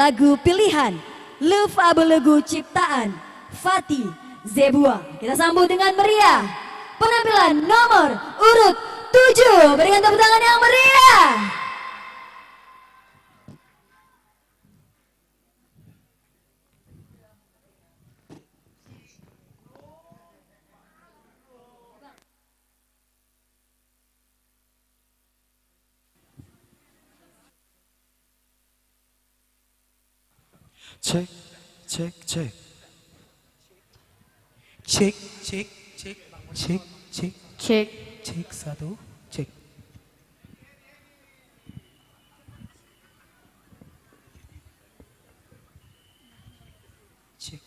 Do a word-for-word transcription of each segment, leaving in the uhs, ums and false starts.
Lagu pilihan, Love Abelegu ciptaan Fati Zebua. Kita sambut dengan meriah penampilan nomor urut tujuh. Berikan tepuk tangan yang meriah. Cek, cek, cek. Cek, cek, cek, cek, cek. Cek. Cek, satu, cek. Cek.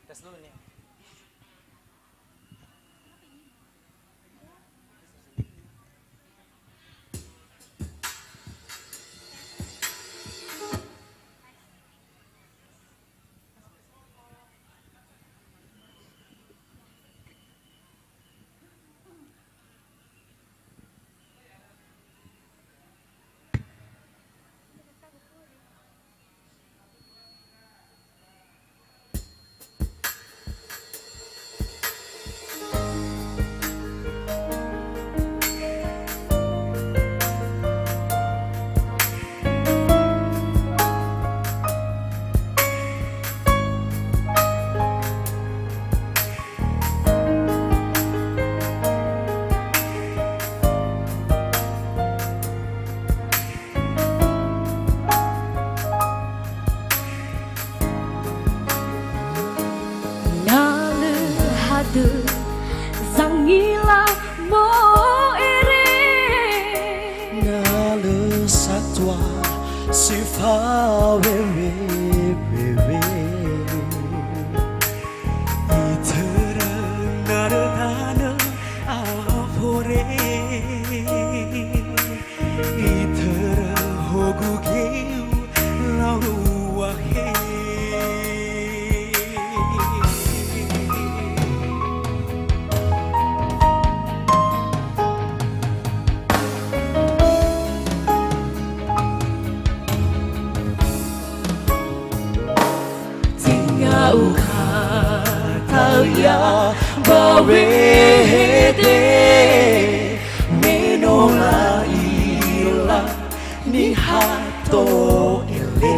Tes dulu nih. Na lö hadö zangila mo'ere. Na lö satua si fawewe-wewe. Itörö narö tanö afore. Itörö hogu geu lau luahe. Tenga ukhata'ö ia ba wehede, me no la'ila niha to'ele.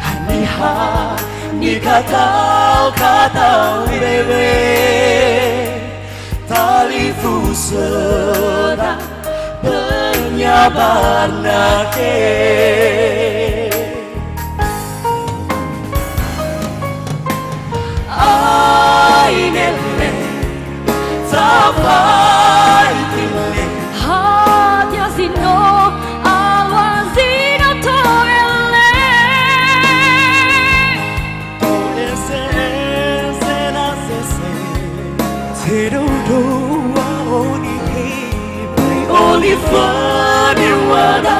Haniha nikatao-katao mbewe, talifusöda penyabar nake. Ainele, tafai tile. Hadia zi no alua zi no to'ele. To'ese'ese na sese. Tedoudou wa'oni he, böi oliföni wada,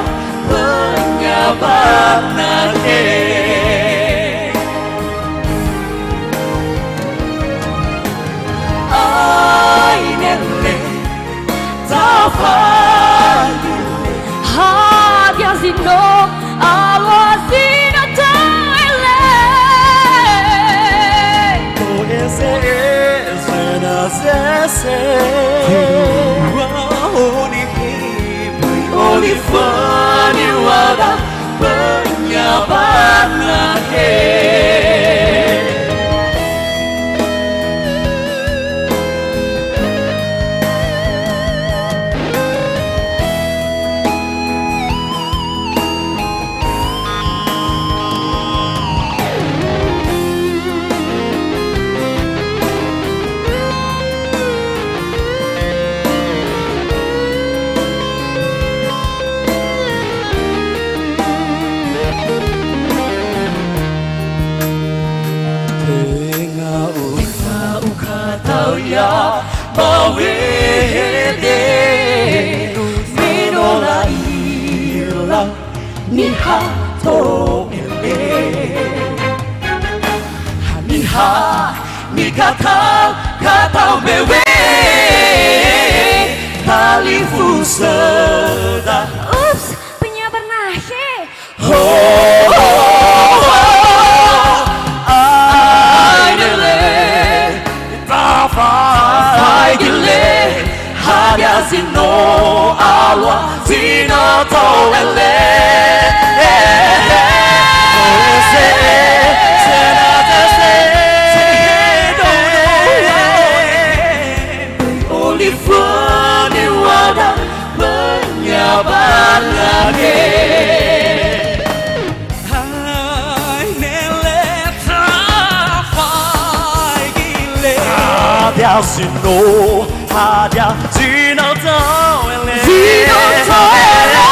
penyabar nake. Ainele, tafai tile. Hadia zi no alua zi no to'ele. To'ese'ese na sese. Wa'oni he, böi oliföni wada, penyabar nake. Tenga u-, tenga ukhata'ö ia ba wehede, me no la'ila niha to'ele. Haniha nikatao-katao mbewe, talifusö Ups, penyabar nahe. Ho, ho, ho, ho. Aine le, tafaigi le, hadia zi no alua, zi no to'ele. Ose, se na te se, se do, do, do. Olifanö wada penyabar nahe. Hai nele tafaigi le. Hadia zi no, hadia zi no to'ele. Zi no to'ele.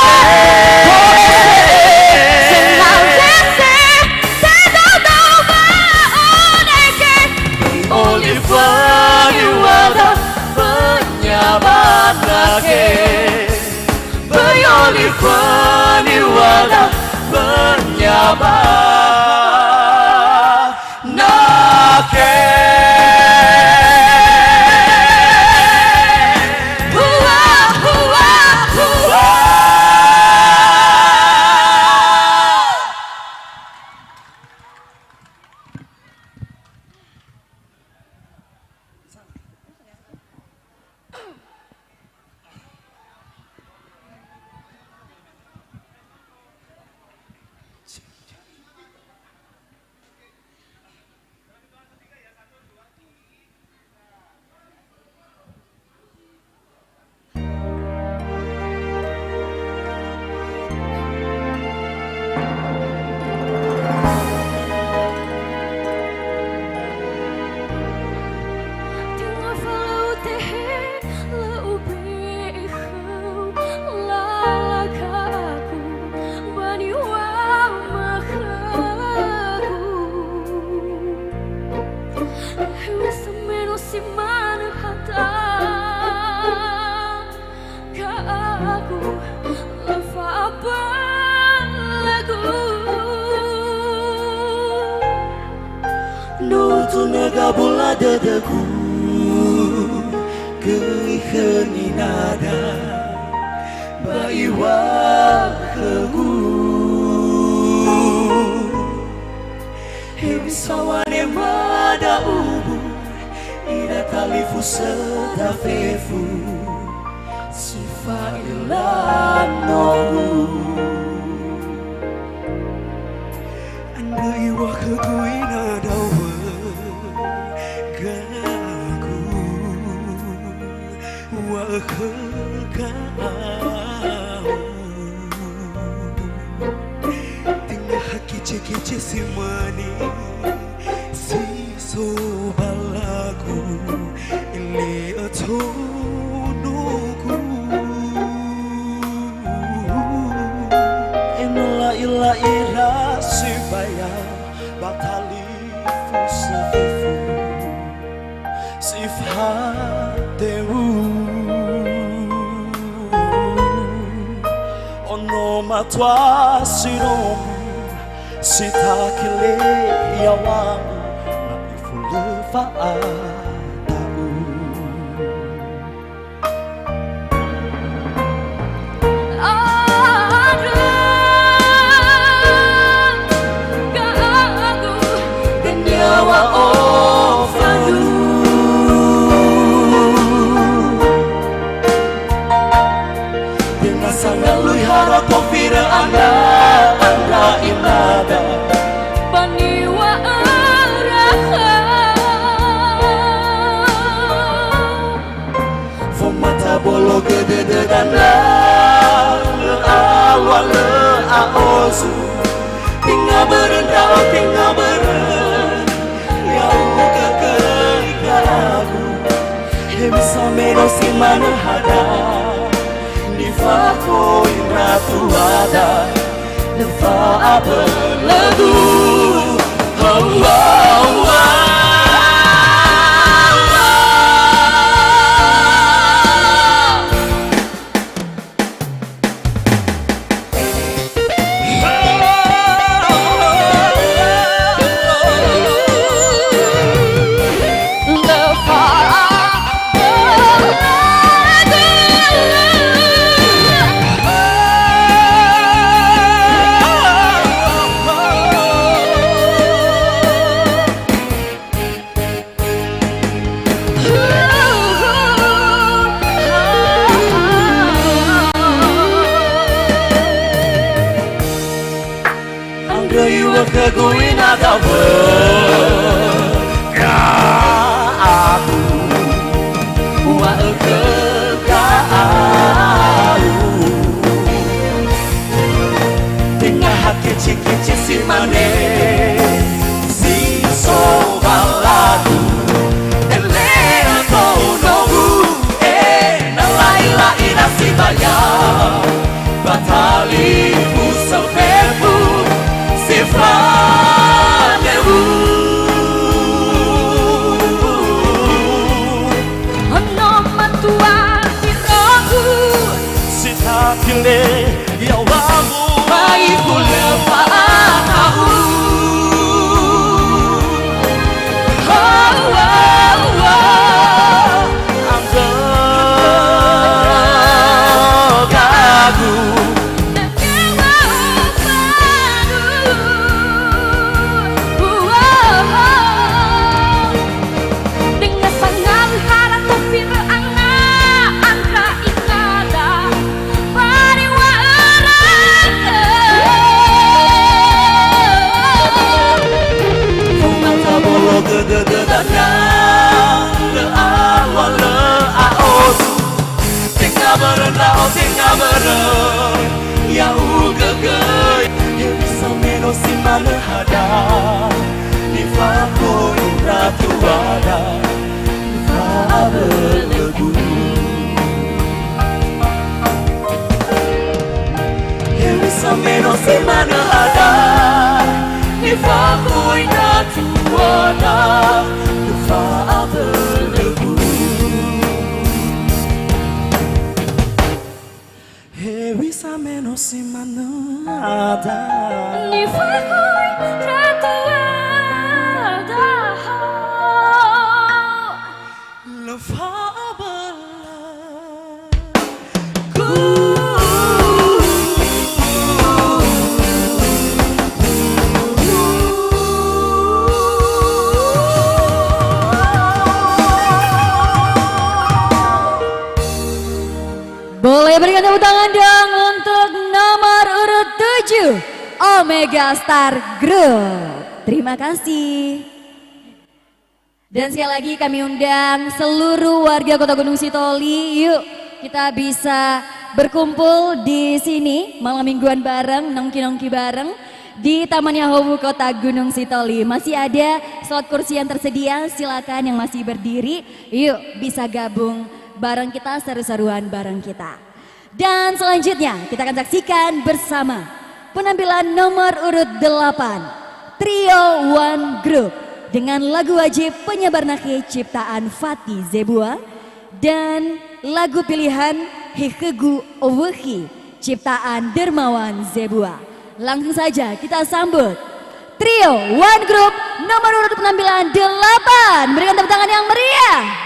Senang sese, sedodoma onege. Olifanö wada penyabar nahe. Böi olifanö wada penyabar nahe. Hua, hua, hua. Tenga falau tehe, lö ube'e khöu lala ga'agu, ba niŵa'ö ma khögu. Hewisa me no si manö hadia ga'agu, lö fa'abölögu. No utunö gabula dödögu, göi khö ninada, ba iŵa'ö khögu. Hewisa wanemada ubu, ira talifusöda fefu, si fa'ila nogu. Andrö iŵa'ö khögu ina dawö ga'agu, wa'ö khö ga'agu. Tenga ha kece-kece si mane si so ba lagu, ele'ö tonogu. Enola'i-la'i ra si baya ba talifusö fefu. Si fadeu. Ono matua si nomu, si takele yaŵamu, na ifulö fa'ata'u. Andrö ga'agu, genyaŵa ofanu. Tenga sangalui hara tofirö andra-andra inada. Ba niŵa'ö raha. Fomata bologö dödöda na lö alua lö a'ozu. Tenga börö ndra'o, tenga börö ya'ugö göi ga'agu. Hewisa me no si manö hadia, nifakhoi ndra tuada. Lö fa'abölögu. Hawa, hawa. Khögu ina dawö, aku, uŵa'ö khöga au. Tenga ha kece-kece si mane, si so ba lagu, elea tou nogu, e na laila ira si baya, ba talifusö fefu si fanewu. Ono matua irogu si tatile yaŵamu. Bai hulö fa'ata'u. Oh, oh, oh. Andrö gagu. Dengan sangal hara tofirö anga angka inada. Bariŵa'ö ra'ö. Fomata bolo gödödödania, lö alua lö a'odu. Tenga börö ndra'o, tenga börö ya'ugö göi. Hewisa me no si manö hada, nifakhöi ndra tuada, fa'abölögu. Hewisa me no si manö hada, nifakhöi ndra tuada, fa'abölögu. Hewisa me no si manö ada. Nifakhöi ndra tuada. Lö fa'abölögu. Boleh berikan tepuk tangan dong untuk nomor urut tujuh, Omega Star Group. Terima kasih. Dan sekali lagi kami undang seluruh warga Kota Gunungsitoli, yuk kita bisa berkumpul di sini malam mingguan bareng, nongki-nongki bareng di Taman Yahowu Kota Gunungsitoli. Masih ada slot kursi yang tersedia, silakan yang masih berdiri, yuk bisa gabung bareng kita, seru-seruan bareng kita. Dan selanjutnya kita akan saksikan bersama penampilan nomor urut delapan, Trio One Group dengan lagu wajib Penyebar Nakhi ciptaan Fati Zebua dan lagu pilihan He Khögu Owökhi ciptaan Dermawan Zebua. Langsung saja kita sambut Trio One Group nomor urut penampilan delapan. Berikan tepuk tangan yang meriah.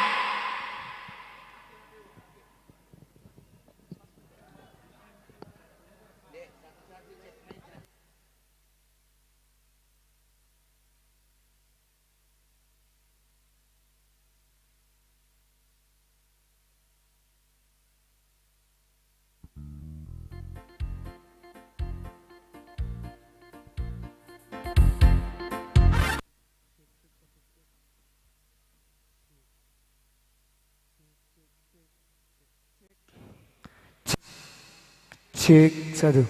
Cek, cek, satu.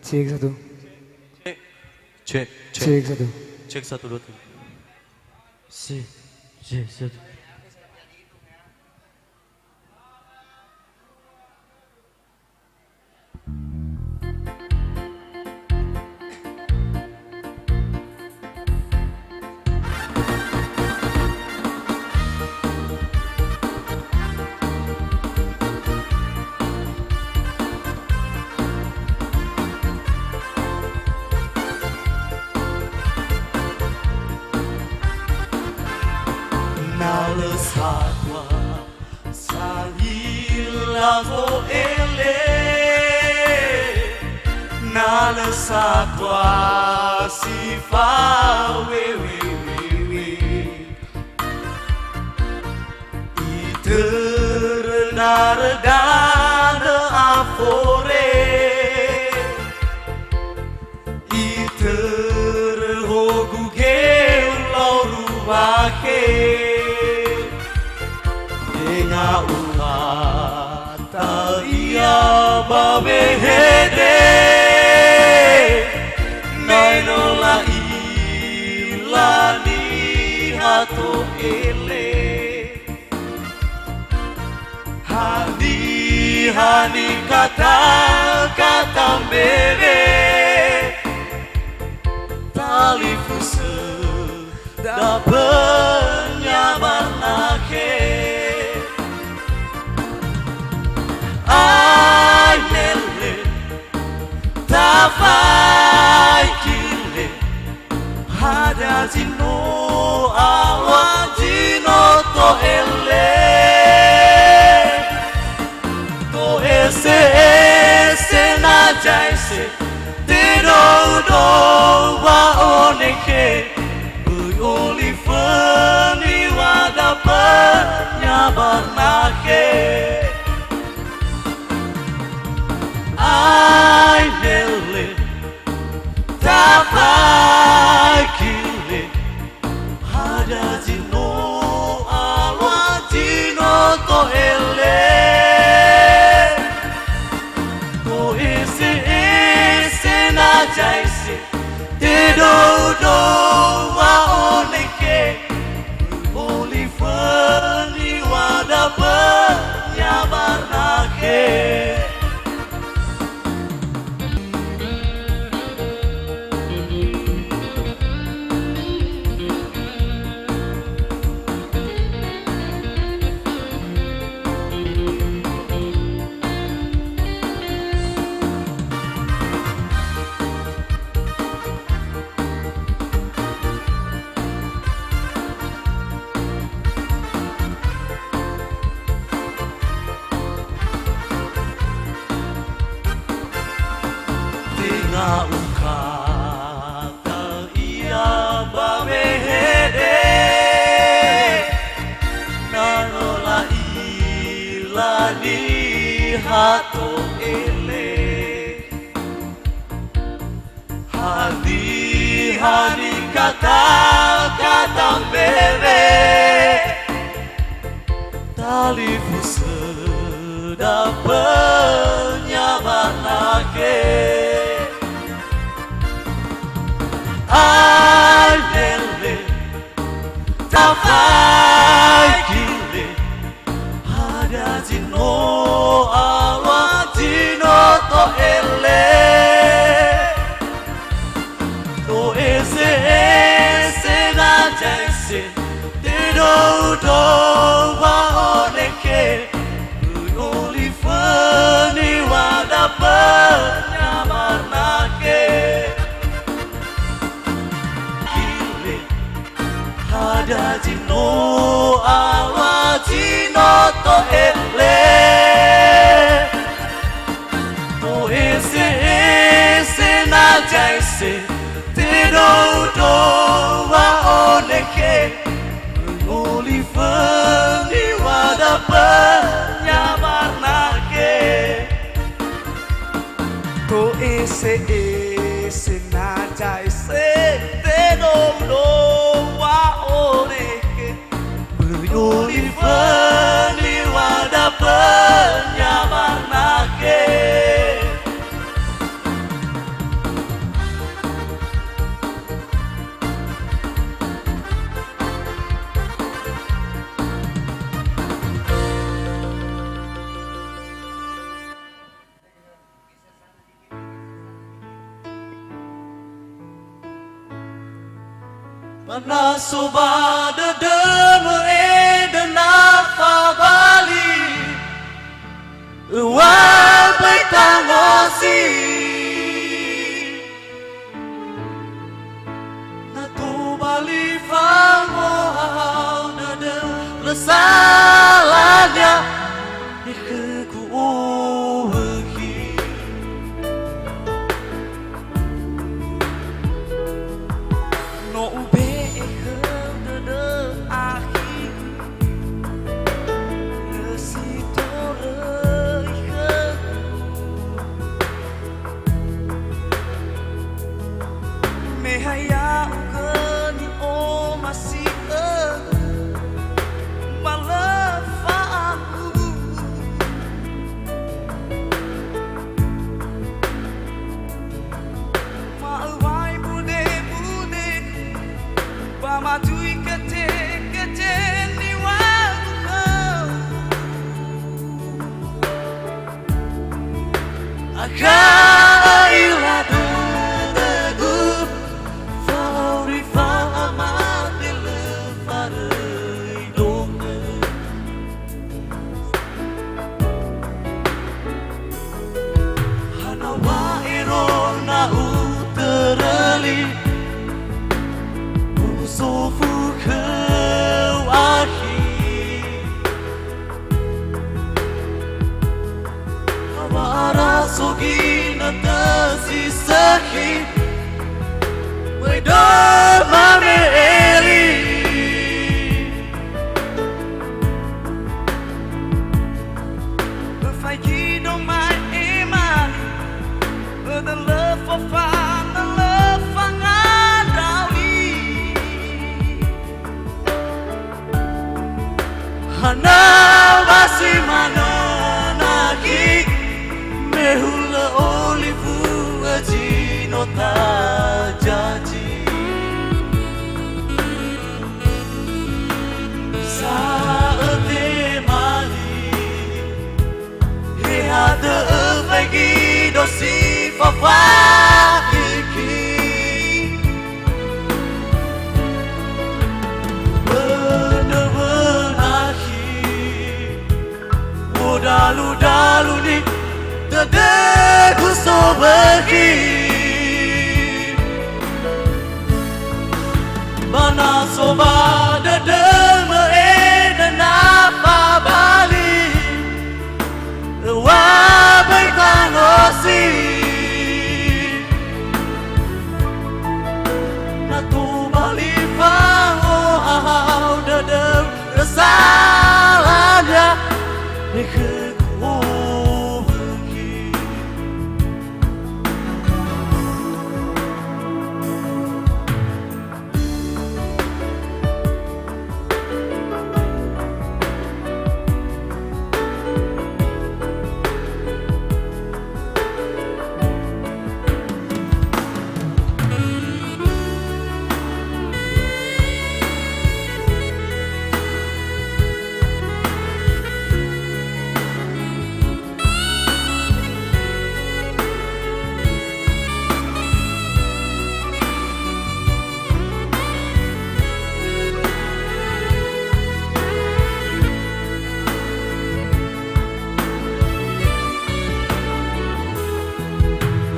Cek, satu. Cek, cek, cek. Cek, satu. Cek, satu, dua, tiga. Cek, cek, satu. Na lö satwa sahila fo'ele, na lö satwa si fawewewewe. Itörö narö danö afore. Itörö Tenga u'atal ia ba wehede, me no la'ila niha to'ele. Haniha nikata-kata mbewe, talifusö da'önia ba nakhe. Ae mele, tafaikile, hadia zi no alua zi no to'ele. To'ese'ese na zaese, tedou-dou wa'onekhe, böi oliföni wa da'önia ba nakhe. Ae mele, tafaikile, hadia zi no alua zi no to'ele. To'ese'ese na zaese, tedou-dou wa'onekhe, böi oliföni wa da'önia ba nakhe. Tenga u'atal ia ba wehede, na no la'ila niha to'ele. Haniha nikata-kata mbewe, talifusö da'önia ba nakhe. Ae mele, tafaikile, hadia zi no alua zi no to'ele. To'ese'ese na zaese, tedou-dou wa'onekhe, böi oliföni wa da'önia ba nakhe. Kile, hadia zi no alua zi no to'ele. To'ese'ese na zaese, tedou-dou wa'onekhe, böi oliföni wa da'önia ba nakhe. To'ese'ese na zaese, tedou-dou wa'onekhe, böi oliföni wa da'önia ba nakhe. Ba na so ba dödömö, e dödöna fabali, öŵa'ö böi tangosi. Na tobali fangohahau dödö, lö salania, khögu owökhi. No ube'e khöu dödö akhi, lö si toröi khöu. Akha ila dödögu, fa'auri fa'amate lö faröi dongö. Hana wa ero na utörö li, usofu khöu akhi. Hawa ara so ginötö si sökhi, möi döma me'e li. Öfaigi doma'e mali, ödö lö fofanö lö fangandrau li. Hana wa si manö nakhi, me hulö olifu zi no tajaji. Sa'ö temali, he ha dö'ö faigi do si fafakiki. Bönö wönakhi, wodalu-daluni dödögu sowökhi. Ba na so ba dödömö enö na fabali, ua böi tangosi. Na tobali fangohahau dödöu, rösa lania, me khögu owökhi.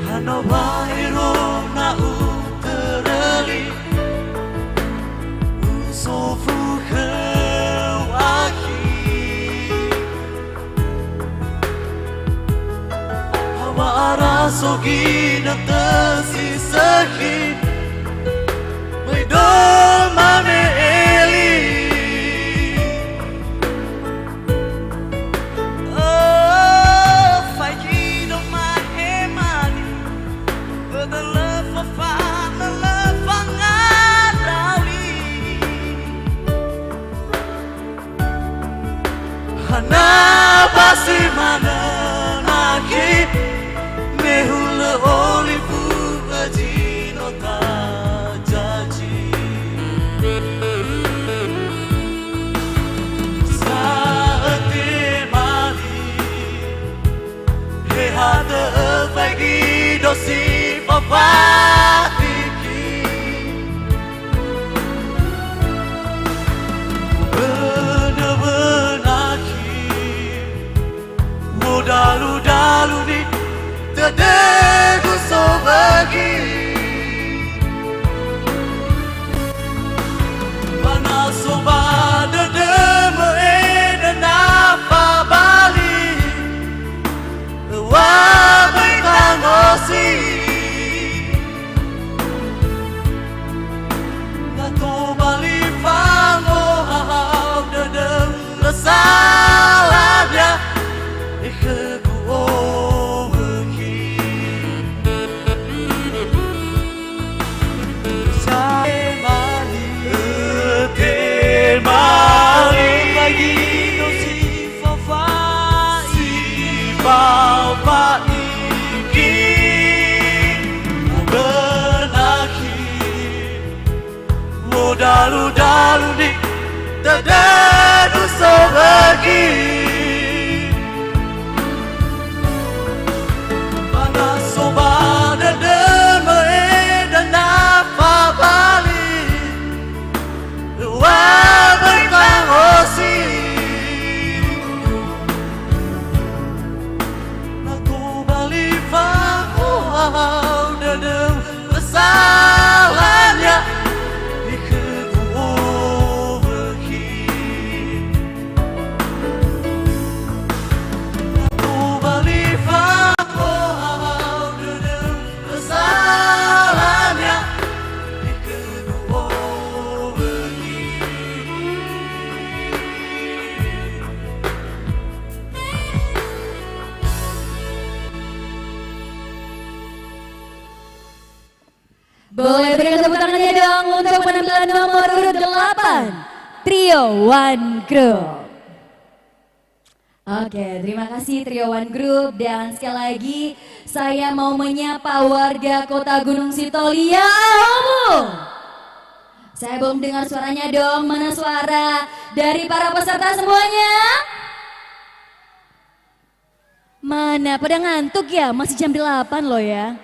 Hana wa ero na utörö li, usofu khöu akhi. Hawa ara so ginötö si sökhi, möi döma me'e li. Öfaigi doma'e mali, ödö lö fofanö lö fangandrau li. Hana ba si manö nakhi, me hulö olifu zi no tajaji. Sa'ö temali, he ha dö'ö faigi do si fafakiki. Bönö wönakhi, wodalu-daluni dödögu sowökhi. Ba na so ba dödömö enö na fabali, ua böi tangosi. Na tobali fangohahau dödöu, rösa lania, me khögu owökhi. Sa'ae mali, öte mali, faigi do si fafa'i, si fafa'i ki, ubönakhi. Wodalu-daluni dödögu sowökhi. Ba Boleh berikan tepuk tangannya dong untuk penampilan nomor urut delapan, Trio One Group. Oke, terima kasih Trio One Group. Dan sekali lagi, saya mau menyapa warga Kota Gunung Sitoli. Ya, Omu. Saya belum dengar suaranya dong. Mana suara dari para peserta semuanya? Mana? Pada ngantuk ya? Masih jam delapan loh ya.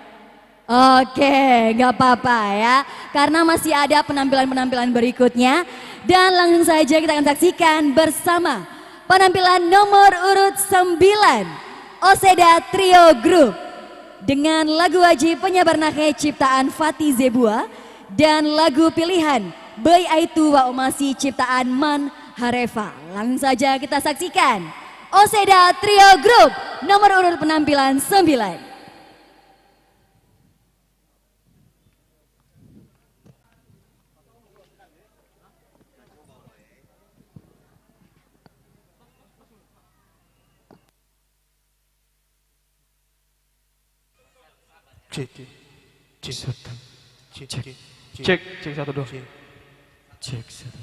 Oke, nggak apa-apa ya. Karena masih ada penampilan-penampilan berikutnya. Dan langsung saja kita akan saksikan bersama penampilan nomor urut sembilan, Oseda Trio Group. Dengan lagu wajib Penyabar Nahe ciptaan Fati Zebua dan lagu pilihan Böi Aitu Wa'omasi ciptaan Man Harefa. Langsung saja kita saksikan Oseda Trio Group nomor urut penampilan sembilan. Cek, cek, cek, cek, cek, cek, satu, dua. Cek, cek, satu.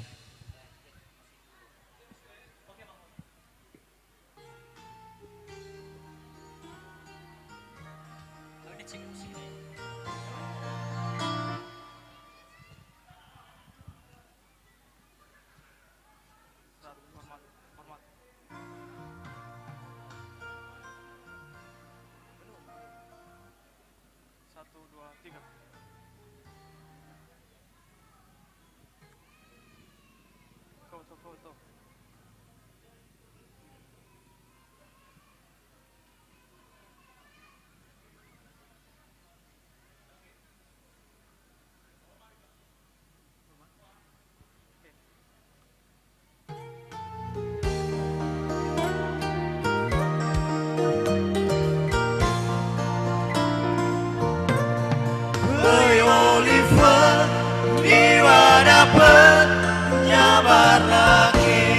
Hormat, hormat. Satu, dua, tiga. Foto, foto. Böi Oliver, niŵa'ö da'ö penyabar nahe.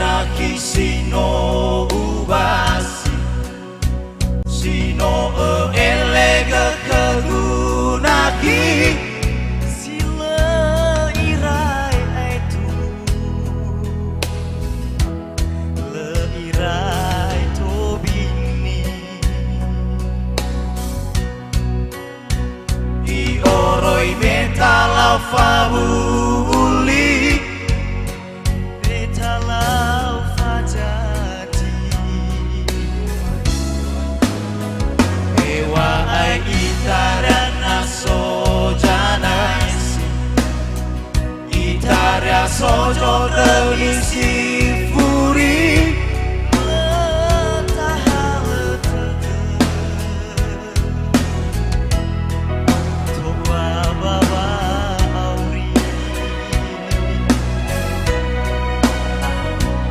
Nakhi si no ubasi, si no ö'elegö khögu nakhi. Si lö irai aetu, lö irai tobini. I'oroi me talau fawuli, me talau fajati. Heŵa'ae itaria na so zanaisi. Itaria so zondröni si furi. Lö tahalö tödö. Toba ba wa'auri.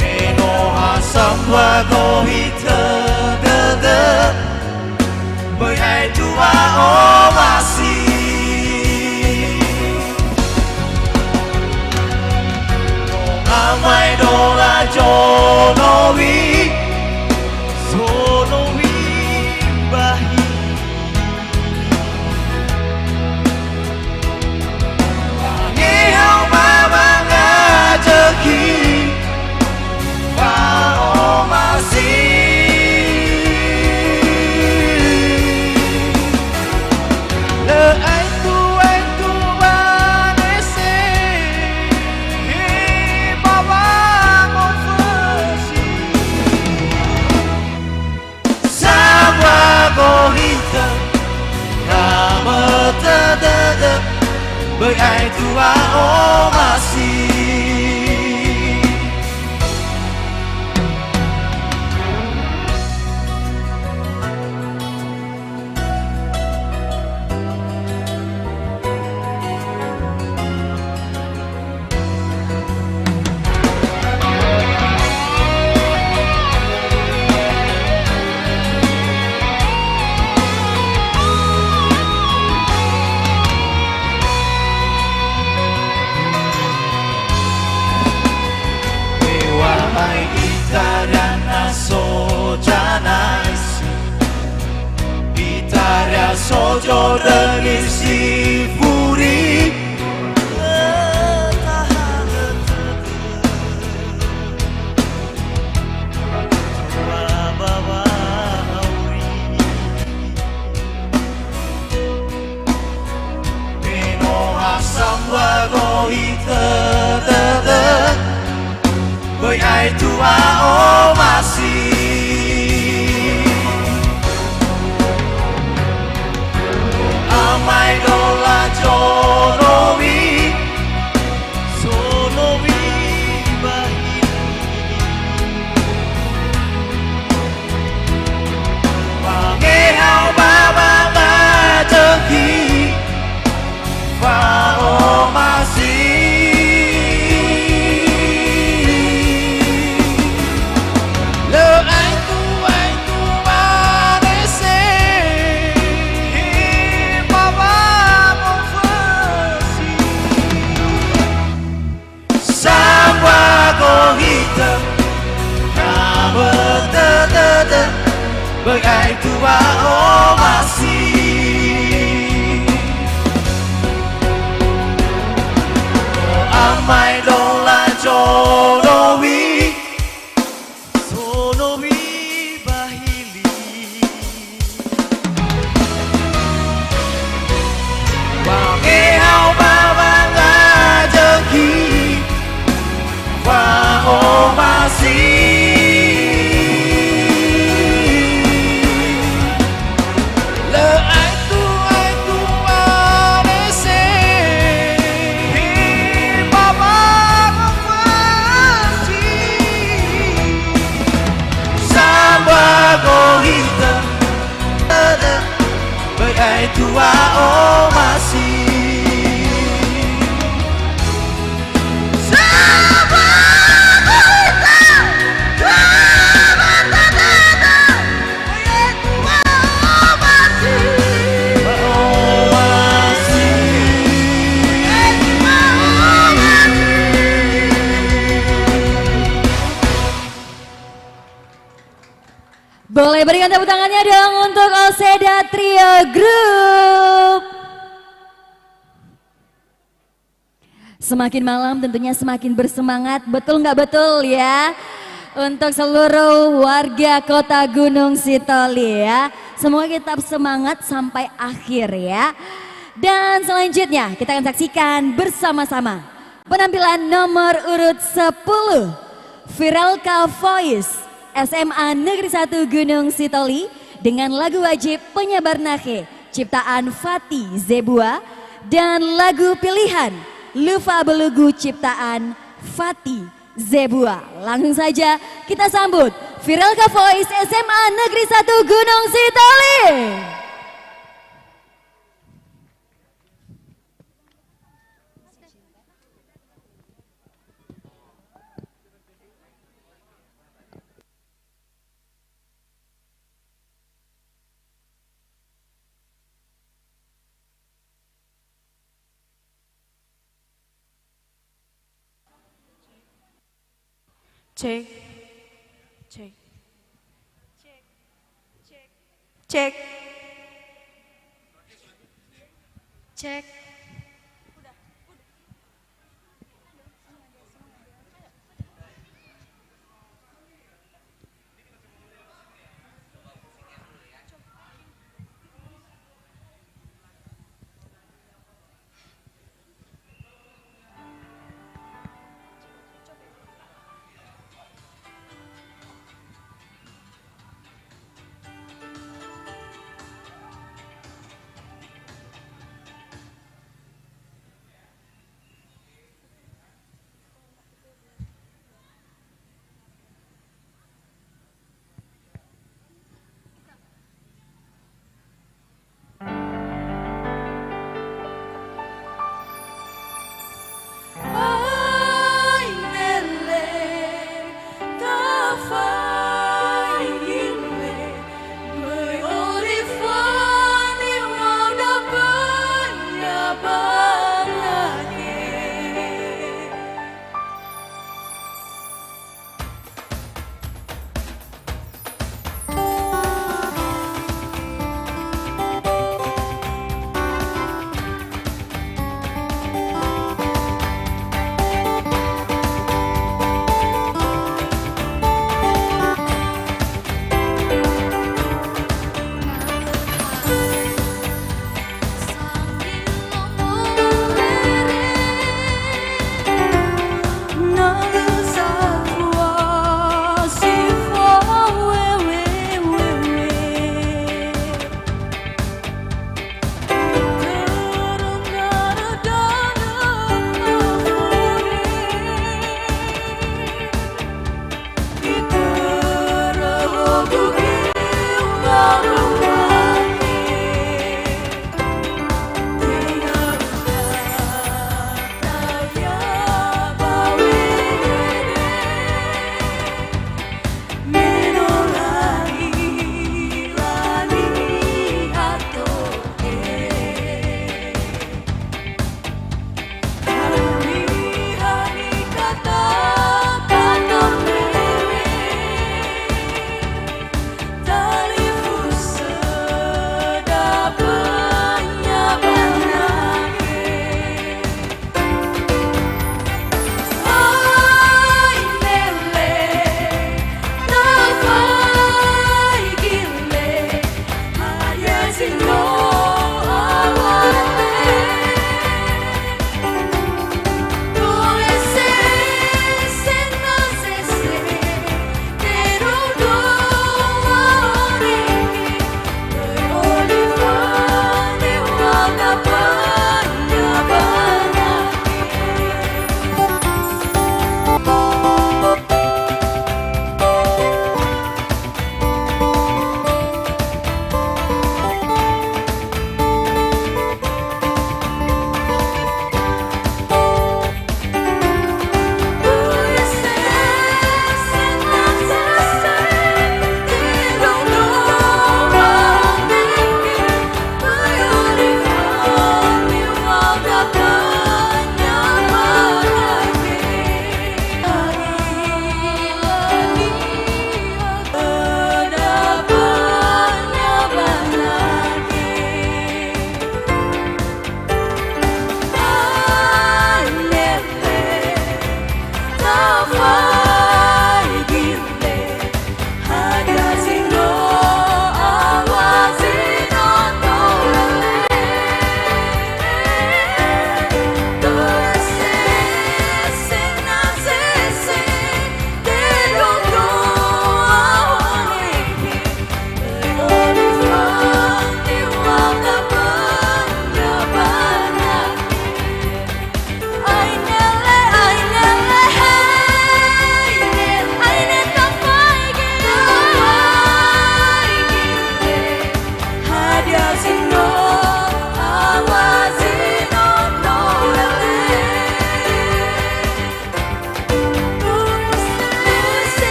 Me no ha sambua gohitö dödö. Böi aetu wa'omasi. No amaedola zonowi, zonowi bahi. Wangehao ba wangazökhi. Fa'omasi. Lö aetu-aetu wanese, he ba wangofösi. Sambua gohitö, na mötö dödö, böi aetu wa'omasi. Heŵa'ae itaria na so zanaisi, itaria so zondröni si furi. Lö tahalö tödö. Toba ba wa'auri. Me no ha sambua gohitö dödö, böi aetu wa'omasi. Amaedola zonowi, zonowi bahi. Wangehao ba wangazökhi, fa'omasi. Lö aetu-aetu wanese, he ba wangofösi. Sambua gohitö, na mötö dödö, böi aetu wa'omasi. Amaedola zonowi, zonowi bahili. Wangehao ba wangazökhi, fa'omasi. Lö aetu-aetu wanese, he ba wangofösi. Sambua gohitö, böi aetu wa'omasi. Sambua gohitö, böi aetu wa'omasi. Wa'omasi. Boleh berikan tepuk tangannya dong untuk Oseda Trio Group. Semakin malam tentunya semakin bersemangat, betul nggak betul ya? Untuk seluruh warga kota Gunung Sitoli ya. Semoga tetap semangat sampai akhir ya. Dan selanjutnya kita akan saksikan bersama-sama penampilan nomor urut sepuluh, Viralka Voice, S M A Negeri satu Gunung Sitoli, dengan lagu wajib Penyebar Nahe ciptaan Fati Zebua dan lagu pilihan Lufa Belugu ciptaan Fati Zebua. Langsung saja kita sambut Viralka Voice S M A Negeri satu Gunung Sitoli. Cek. Cek. Cek. Cek.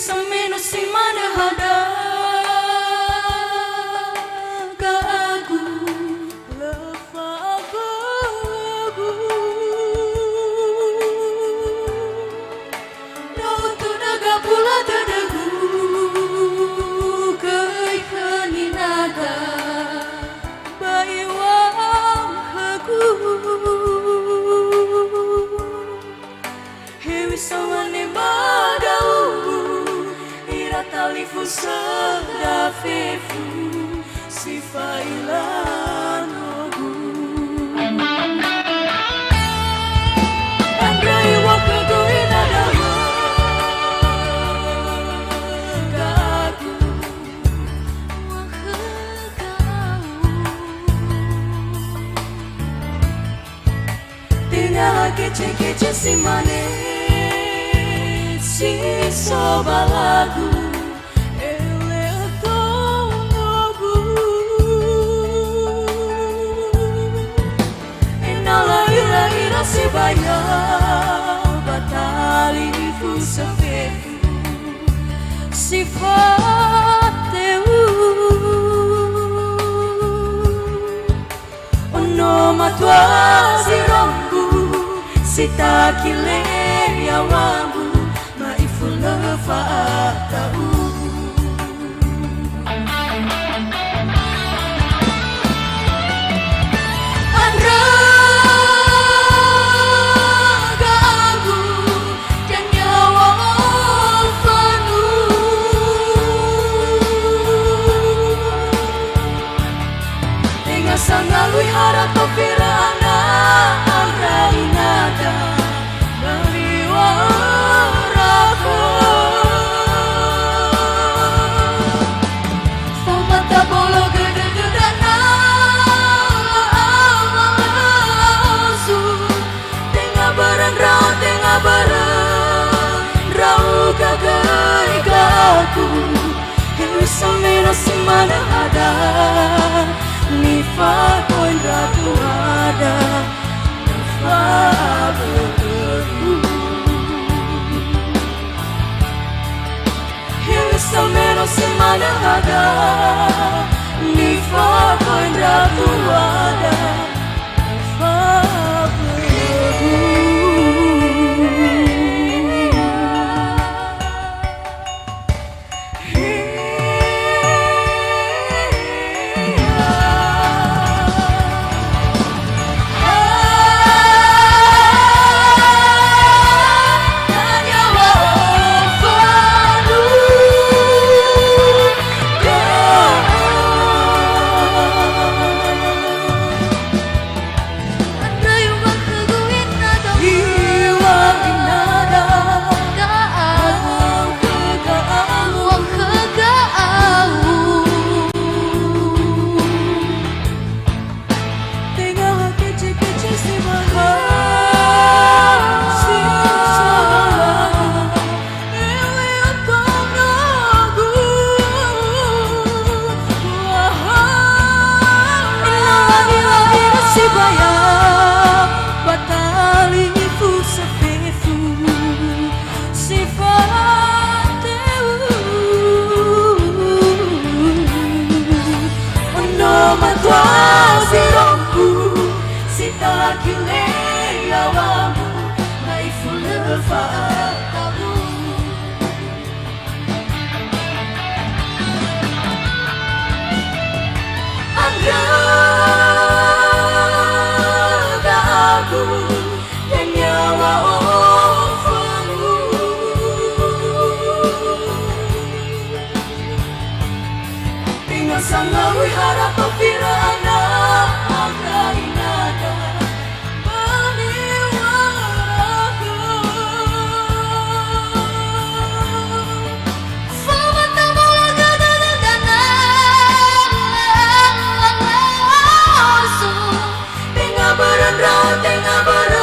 Sameno si manö hada ga'agu, lö fa'agogu. Ndra'odo na gabula dödögu, göi khö ninaga ba iŵa'ö khögu. Hewisa wanema da'u, ira talifusö ndra fefu si fa'ila nogu. Andrö iŵa'ö khögu ina da'u, ga'agu, wa'ökhögu. Tenga kece-kece si mane si so ba lagu, ele'ö tou nogu. Ena'ö la'ila-ila sibai ba talifusö fefu si fateu. Ono matua zi rombu, si takile yaŵambu, ma'ifu lö fa'ata'u. Andrö ga'agu, Dania wa'ofönu. Tenga sangalui hara tofira ana andra inada, bali wa'öra khö. Faoma tabolo gödö dödana, la'awa la'osu. Tenga börö ndra'o, tenga börö ndra'ugö göi ga'agu. Hewisa mena si manö hada, nifakhoi ndra tuada, nifabö'ögu. Hewisa mena si manö hada, nifakhoi ndra tuada, nifabö'ögu. Sibaya ba talifusö fefu si fateu. Ono matua zi rombu, si talakile yaŵambu, ma'ifu lö fa'ata'u. Andrö ga'agu, Dania wa'ofönu. Tenga sangalui hara tofira ana andra inada, bali wa'öra khö. Faoma tabolo gödö dödana, la'awa la'osu. Tenga börö ndra'o, tenga börö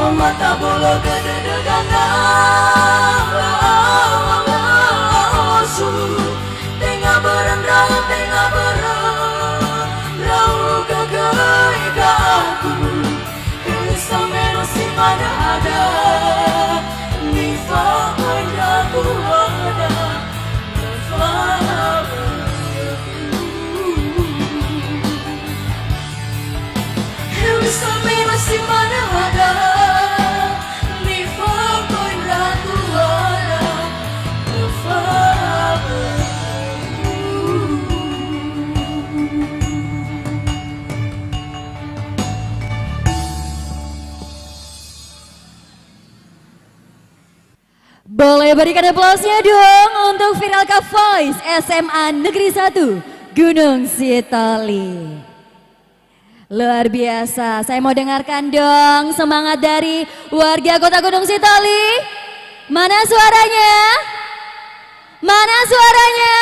Mata bolo dödö dögana, osu, tenga börö ndra'o, tenga börö ndra'o, göi ga'aku. Hewisa mero si manö ada, nifa'o'ö ndra'o ada, nifa'o'ö. Hewisa mero si manö ada, nifa'o'ö ndra'o ada, nifa'o'ö. Boleh berikan aplausnya dong untuk Viralka Voice S M A Negeri satu Gunungsitoli. Luar biasa. Saya mau dengarkan dong semangat dari warga Kota Gunungsitoli. Mana suaranya? Mana suaranya?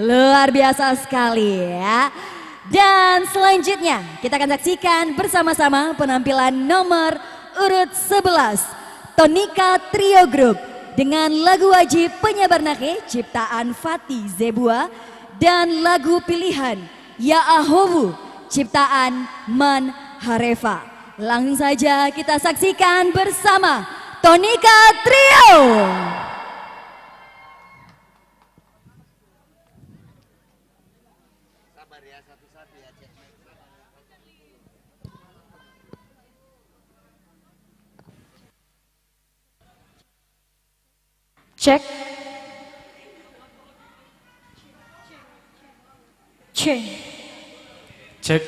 Luar biasa sekali ya. Dan selanjutnya kita akan saksikan bersama-sama penampilan nomor urut sebelas, Tonika Trio Group dengan lagu wajib Penyabar Nakhe ciptaan Fati Zebua dan lagu pilihan Ya'ahowu ciptaan Man Harefa. Langsung saja kita saksikan bersama Tonika Trio. Cek. Cek. Cek.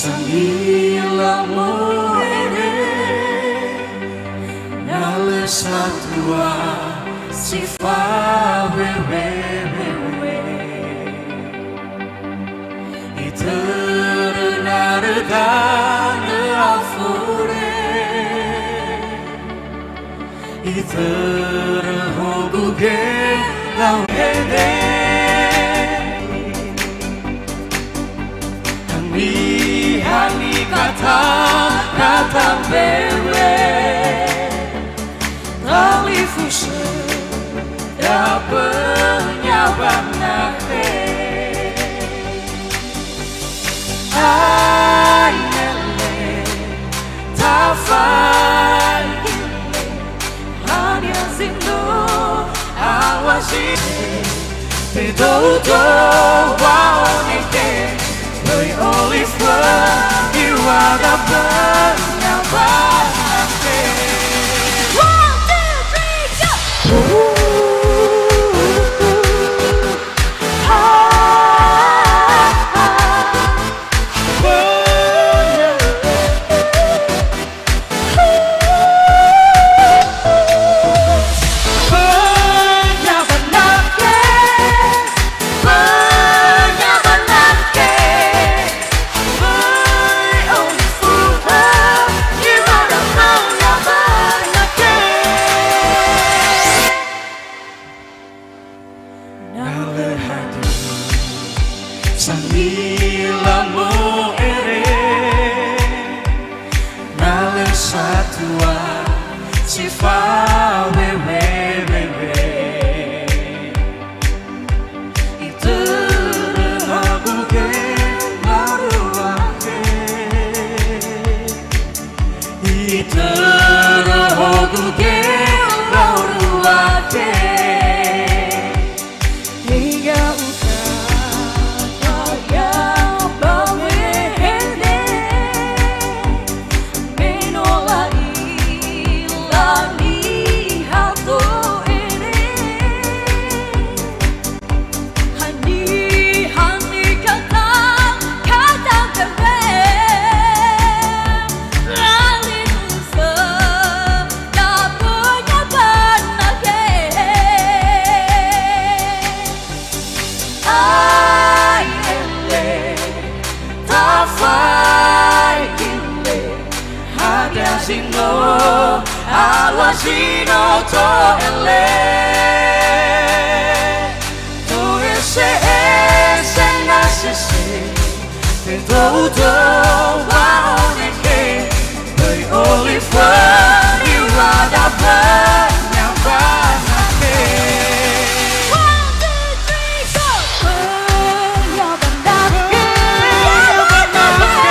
Sangila mohere, na lö satua si fawewe-wewe. Itörö narö danö afore. Itörö hogu gelau hede. Haniha nikata kata mbewe. Talifusö da'ö penyabar nakhe. Aine le, tafaigile, hadia zi no awasi. Fedou-dou wa'onege, böi olive, iwada böi nyawa nake. One, two, three, go! To'ele, to'ese'ese na sese, fedou'ö wa'onekhe, böi olifi niŵa'ö dafönia ba nakhe. One, two, three, go! Böi ya ba nakhe, ya ba nakhe,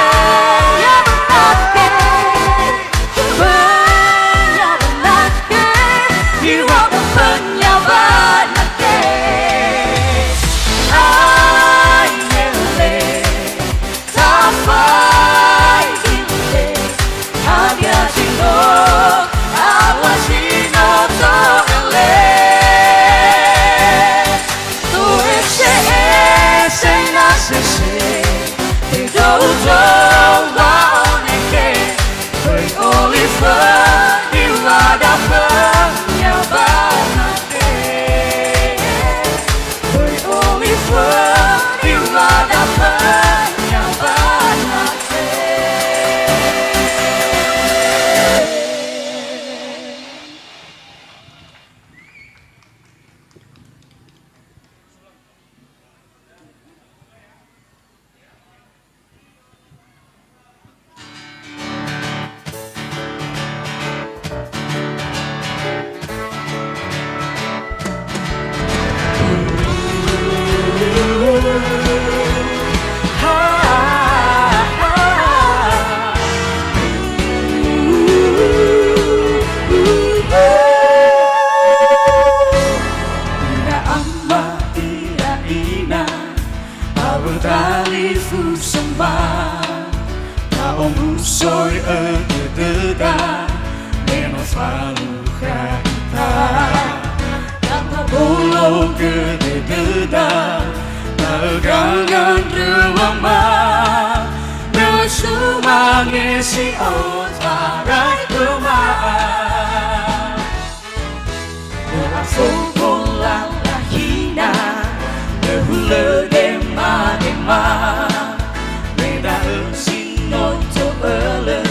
ya ba nakhe. Böi olifi niŵa'ö dafönia ba nakhe. Böi olifi niŵa'ö dafönia ba nakhe. Ira ama, ira ina, awö dalifusöma, ta'omusoi'ö dödöda, me no falukha ita. Da'ö tabologö dödöda, da'ö gangandröwama, me lö sumange si otarai khöma. Lö afou bola lahina, lö hulö demadema, me da'ö si no to'ölö,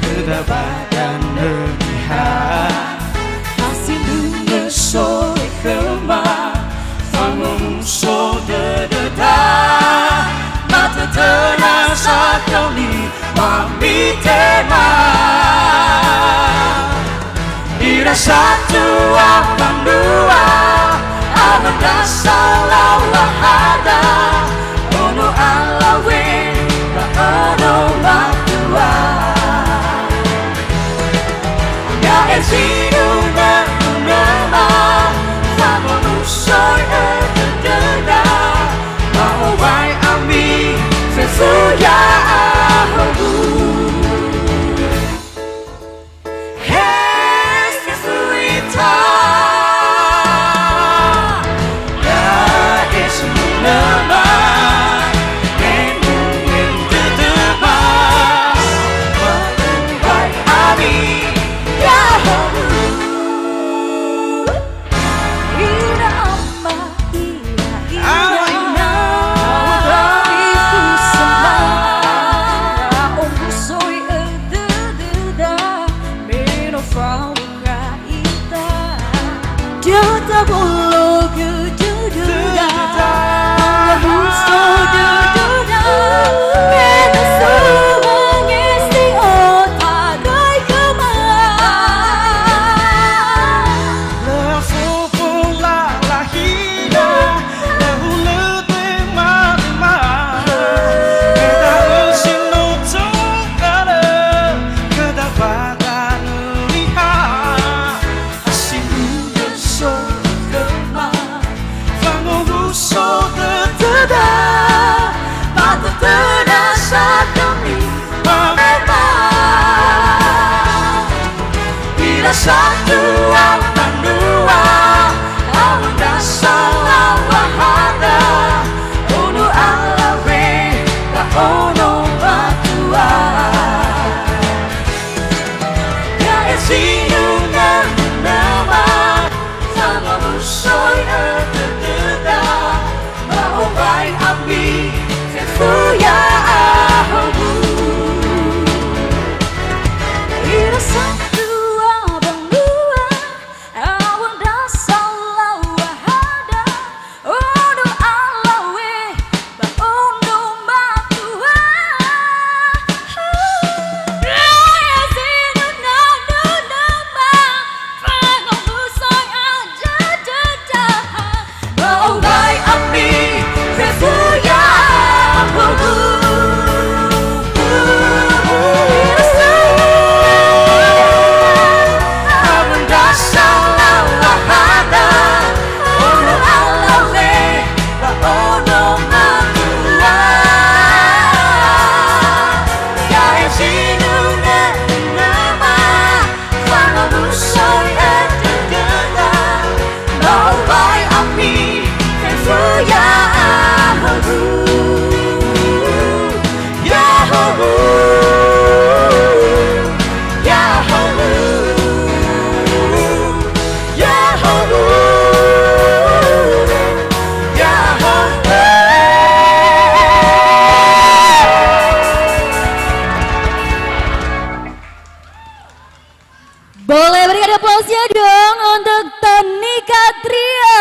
khöda ba danö Niha. Hasindruhö soi khöma, fangomuso dödöda, matötöna sakali ba mitema. Ira satua mbanua, awö ndra salaŵa hada, ono alawe, ba ono matua. Ya'e zinunö-nunöma, famonusoi'ö dödöda, ba owai ami fefu ya'ahowu. He fefu ita, ya'e zinunöma, enun dödöma, ba owai ami ya'ahowu. Ira ama, ira ina, ira ina, ira ina. Omusoi'ö dödöda, me no falukha ita. Da'ö tabologö dödöda, omuso dödöda, me no sumange si otarai khöma. Lö afou bola lahina, lö hulö demadema, me da'ö si no to'ölö, khöda ba danö Niha. Hasindruhö soi khöma, Boleh berikan aplausnya dong untuk Tonika Trio.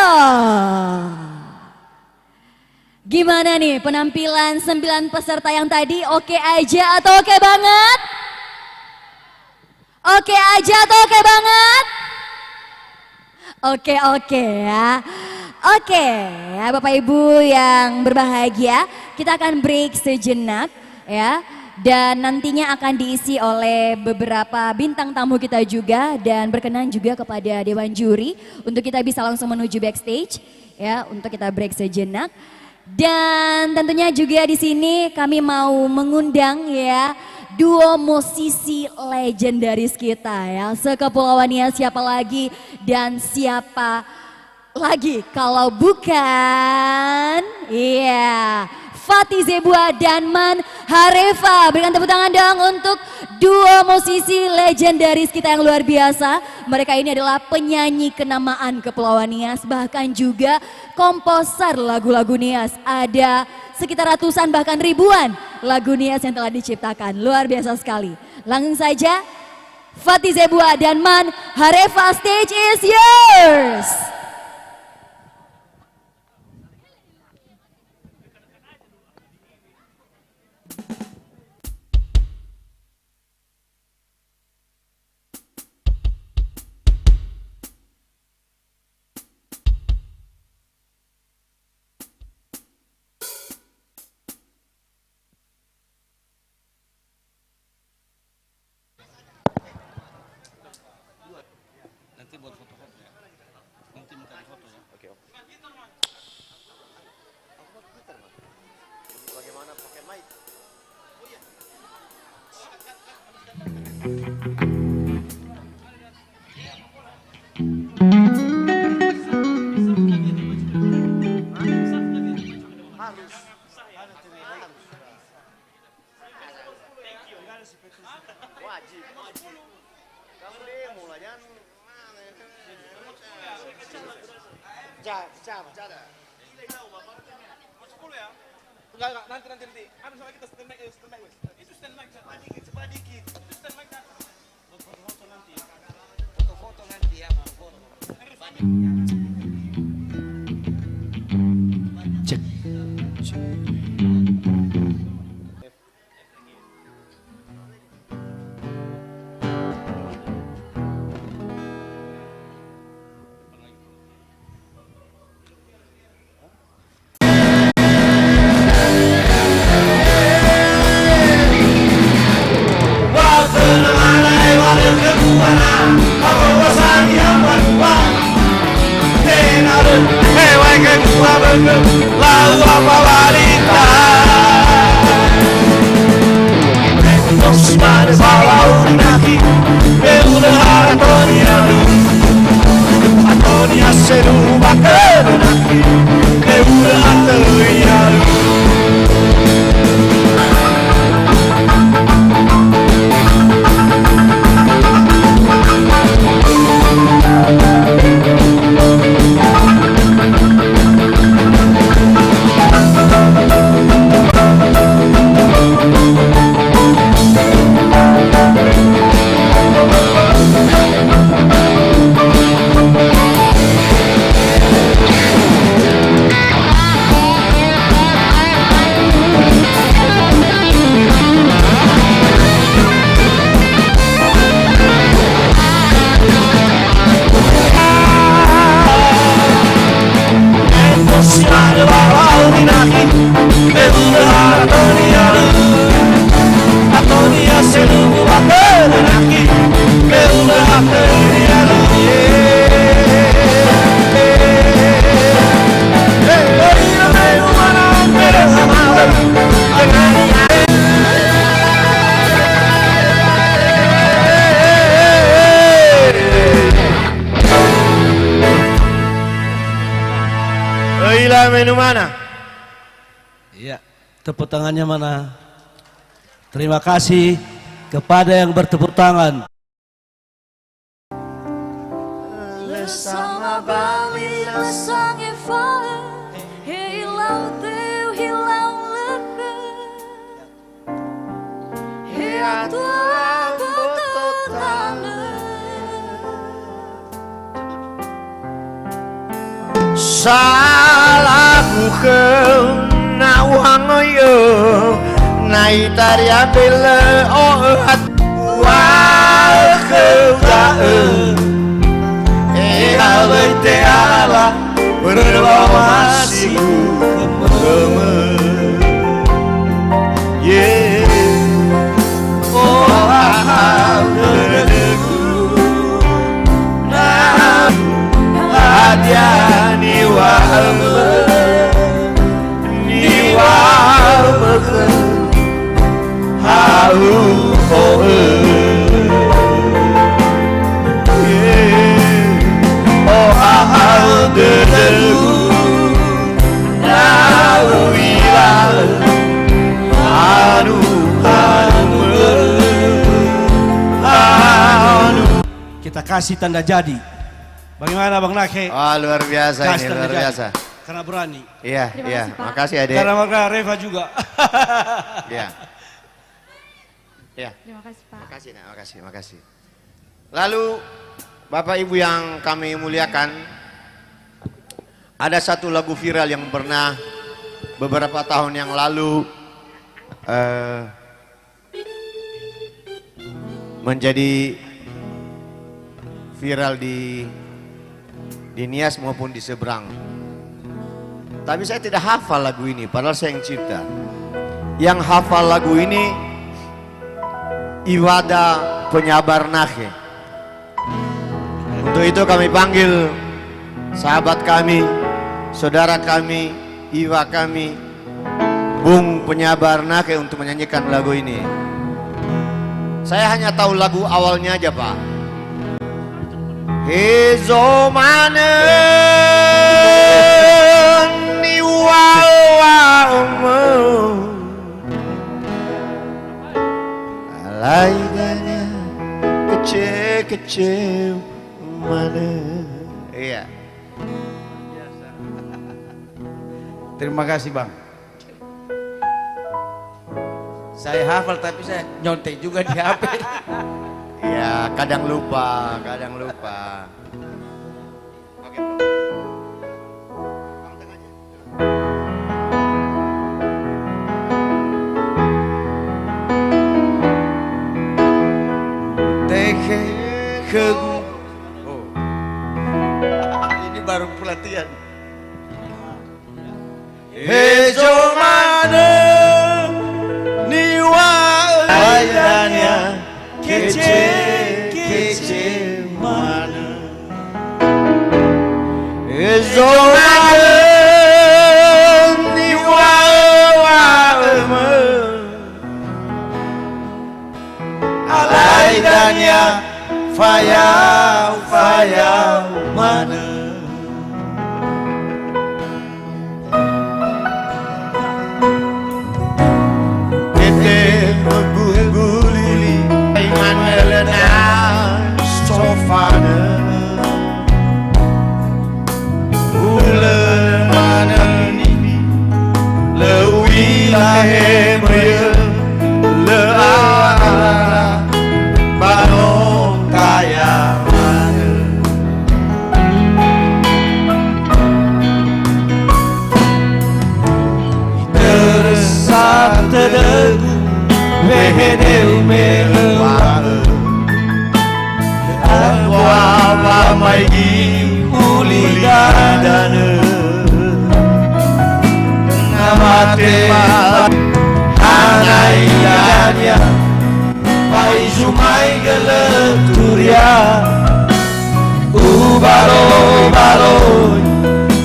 Gimana nih penampilan sembilan peserta yang tadi? Oke aja atau oke banget? Oke aja atau oke banget? Oke, oke ya. Oke ya, Bapak Ibu yang berbahagia, kita akan break sejenak ya. Dan nantinya akan diisi oleh beberapa bintang tamu kita juga, dan berkenan juga kepada dewan juri untuk kita bisa langsung menuju backstage ya, untuk kita break sejenak. Dan tentunya juga di sini kami mau mengundang ya duo musisi legendaris kita ya, se-Kepulauan Nias, siapa lagi dan siapa lagi kalau bukan, iya, Fati Zebua dan Man Harefa. Berikan tepuk tangan dong untuk duo musisi legendaris kita yang luar biasa. Mereka ini adalah penyanyi kenamaan Kepulauan Nias, bahkan juga komposer lagu-lagu Nias. Ada sekitar ratusan bahkan ribuan lagu Nias yang telah diciptakan. Luar biasa sekali. Langsung saja, Fati Zebua dan Man Harefa, stage is yours. Nanti buat foto-foto ya. Nanti minta di foto ya. Oke, oke. Bagaimana pakai mic? Harus. Wajib. Kamu demo lah, jangan. Pecah, pecah, pecah dah. Enggak, enggak, nanti, nanti, nanti. Habis sama kita stand mic, eh, stand mic, wes. Itu stand mic, cepat dikit, cepat dikit. Itu stand mic, dah. Foto-foto nanti ya. Foto-foto nanti ya, foto-foto. Cek. Cek. Öila menumana. Iya, tepuk tangannya mana? Terima kasih kepada yang bertepuk tangan. Bali lö sangefaö, he ilau döu, he ilau lökö. He atua boto tanö. Salagu khöu na u'angöi'ö, na itaria mbelö o'ö hat-, uŵa'ö khöu da'ö, ehalöi te'ala, börö wa omasi khömö. Yeah. Ohahau dödögu, na hadia niŵa'ömö, niŵa'ömö khöu, ha'u o'ö. Ohahau dödögu, na u'ila, anu, anu, anu. Kita kasih tanda jadi. Bagaimana, Bang Nakhe? Wah, luar biasa. Kasih ini, tanda luar jadi. Biasa. Karena berani. Iya, terima iya. Kasih, Pak. Makasih, Adek. Karena Bang Reva juga. Iya. Iya. Terima kasih, Pak. Makasih, Nak. Makasih, makasih. Lalu, Bapak Ibu yang kami muliakan, ada satu lagu viral yang pernah beberapa tahun yang lalu, eh, menjadi viral di, di Nias maupun di seberang. Tapi saya tidak hafal lagu ini, padahal saya yang cipta. Yang hafal lagu ini Iŵada Penyabar Nakhe. Untuk itu kami panggil sahabat kami, saudara kami, iŵa kami, Bung Penyabar Nakhe untuk menyanyikan lagu ini. Saya hanya tahu lagu awalnya aja, Pak. Hezo manö niŵa'ömö. Alai dania kece-kece manö. Iya. Terima kasih, Bang. Saya hafal, tapi saya nyontek juga di H P. Ya, kadang lupa, kadang lupa. Oke, Bro. Tehe khögu. Oh. Ini baru pelatihan. Hezo manö niŵa'ö dania kece-kece manö. Hezo manö niŵa'ö wa'ömö. Alai dania fayau-fayau manö. Tete mebungguli manö na sofanö. Hulö manö nini, lö u'ila hemöi'ö, lö ala ba no taya manö. Itörö sa tödögu, wehedeu me öŵa'ö. Lö alua wamaigi uli danö. Na mate ba hanai dania, ba izumaigö lö turia. Ubaloi-baloi,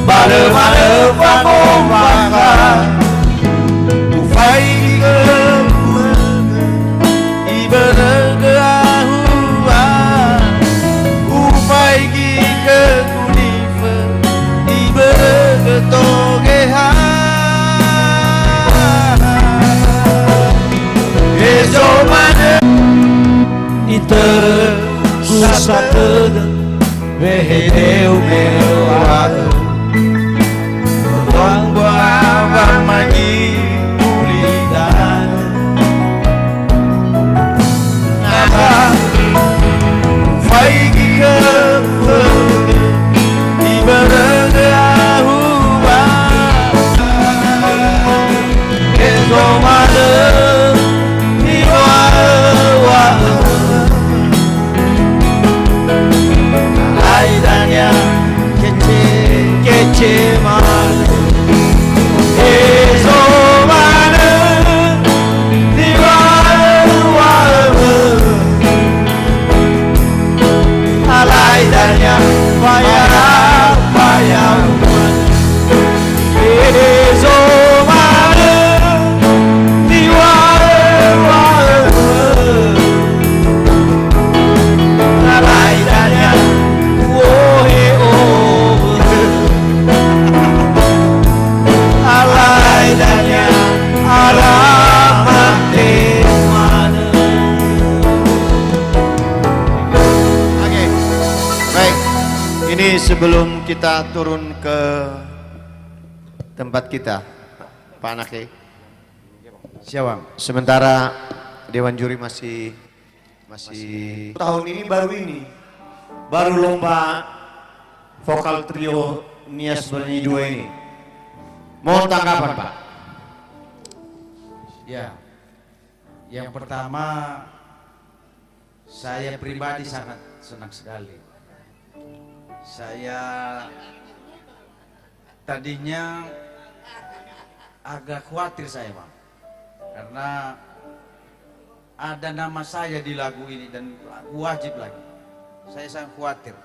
ba lö manö famombakha. Ufaigi khögu, ibörögö ahua. Ufaigi khögu nifö, ibörögö to geha. Hezo manö itörö gu satödö. Wehedeu mewa'ö, wanggoa wamangi ulidanö. Naba faigi khöu, ibörögö ahuwa. Ezo manö niwa'ö-wa'ö. Alai dania kece, kece manö. Ezo manö niwa'ö-wa'ö. Alai dania faya, faya. Ezo manö niwa'ö-wa'ö. Alai dania u'ohe owö. Alai dania ara mate manö. Oke. Baik. Ini sebelum kita turun ke tempat kita, Pak Nakhe. Siap, Bang. Sementara Dewan Juri masih, masih tahun ini baru ini, baru lomba vokal trio Nias Bernyanyi dua ini. Mohon tanggapan, Pak. Ya, yang pertama, saya pribadi sangat senang sekali. Saya tadinya agak khawatir saya, Bang. Karena ada nama saya di lagu ini dan lagu wajib lagi. Saya sangat khawatir.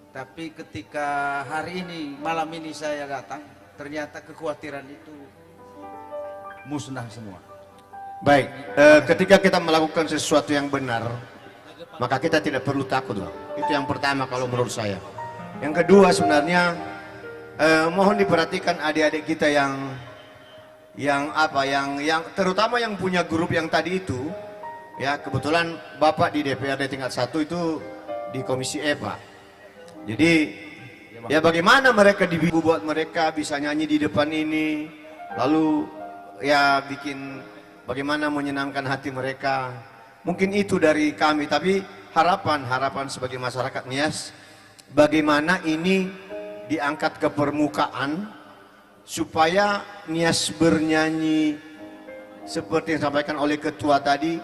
Tapi ketika hari ini, malam ini saya datang, ternyata kekhawatiran itu musnah semua. Baik, eh, ketika kita melakukan sesuatu yang benar, maka kita tidak perlu takut, Bang. Itu yang pertama kalau menurut saya. Yang kedua, sebenarnya, eh, mohon diperhatikan adik-adik kita yang, yang apa, yang, yang terutama yang punya grup yang tadi itu, ya, kebetulan Bapak di D P R D tingkat satu itu di Komisi E, Pak. Jadi, ya, bagaimana mereka dibi-, buat mereka bisa nyanyi di depan ini, lalu, ya, bikin bagaimana menyenangkan hati mereka. Mungkin itu dari kami, tapi harapan, harapan sebagai masyarakat Nias, bagaimana ini diangkat ke permukaan, supaya Nias bernyanyi seperti yang disampaikan oleh ketua tadi,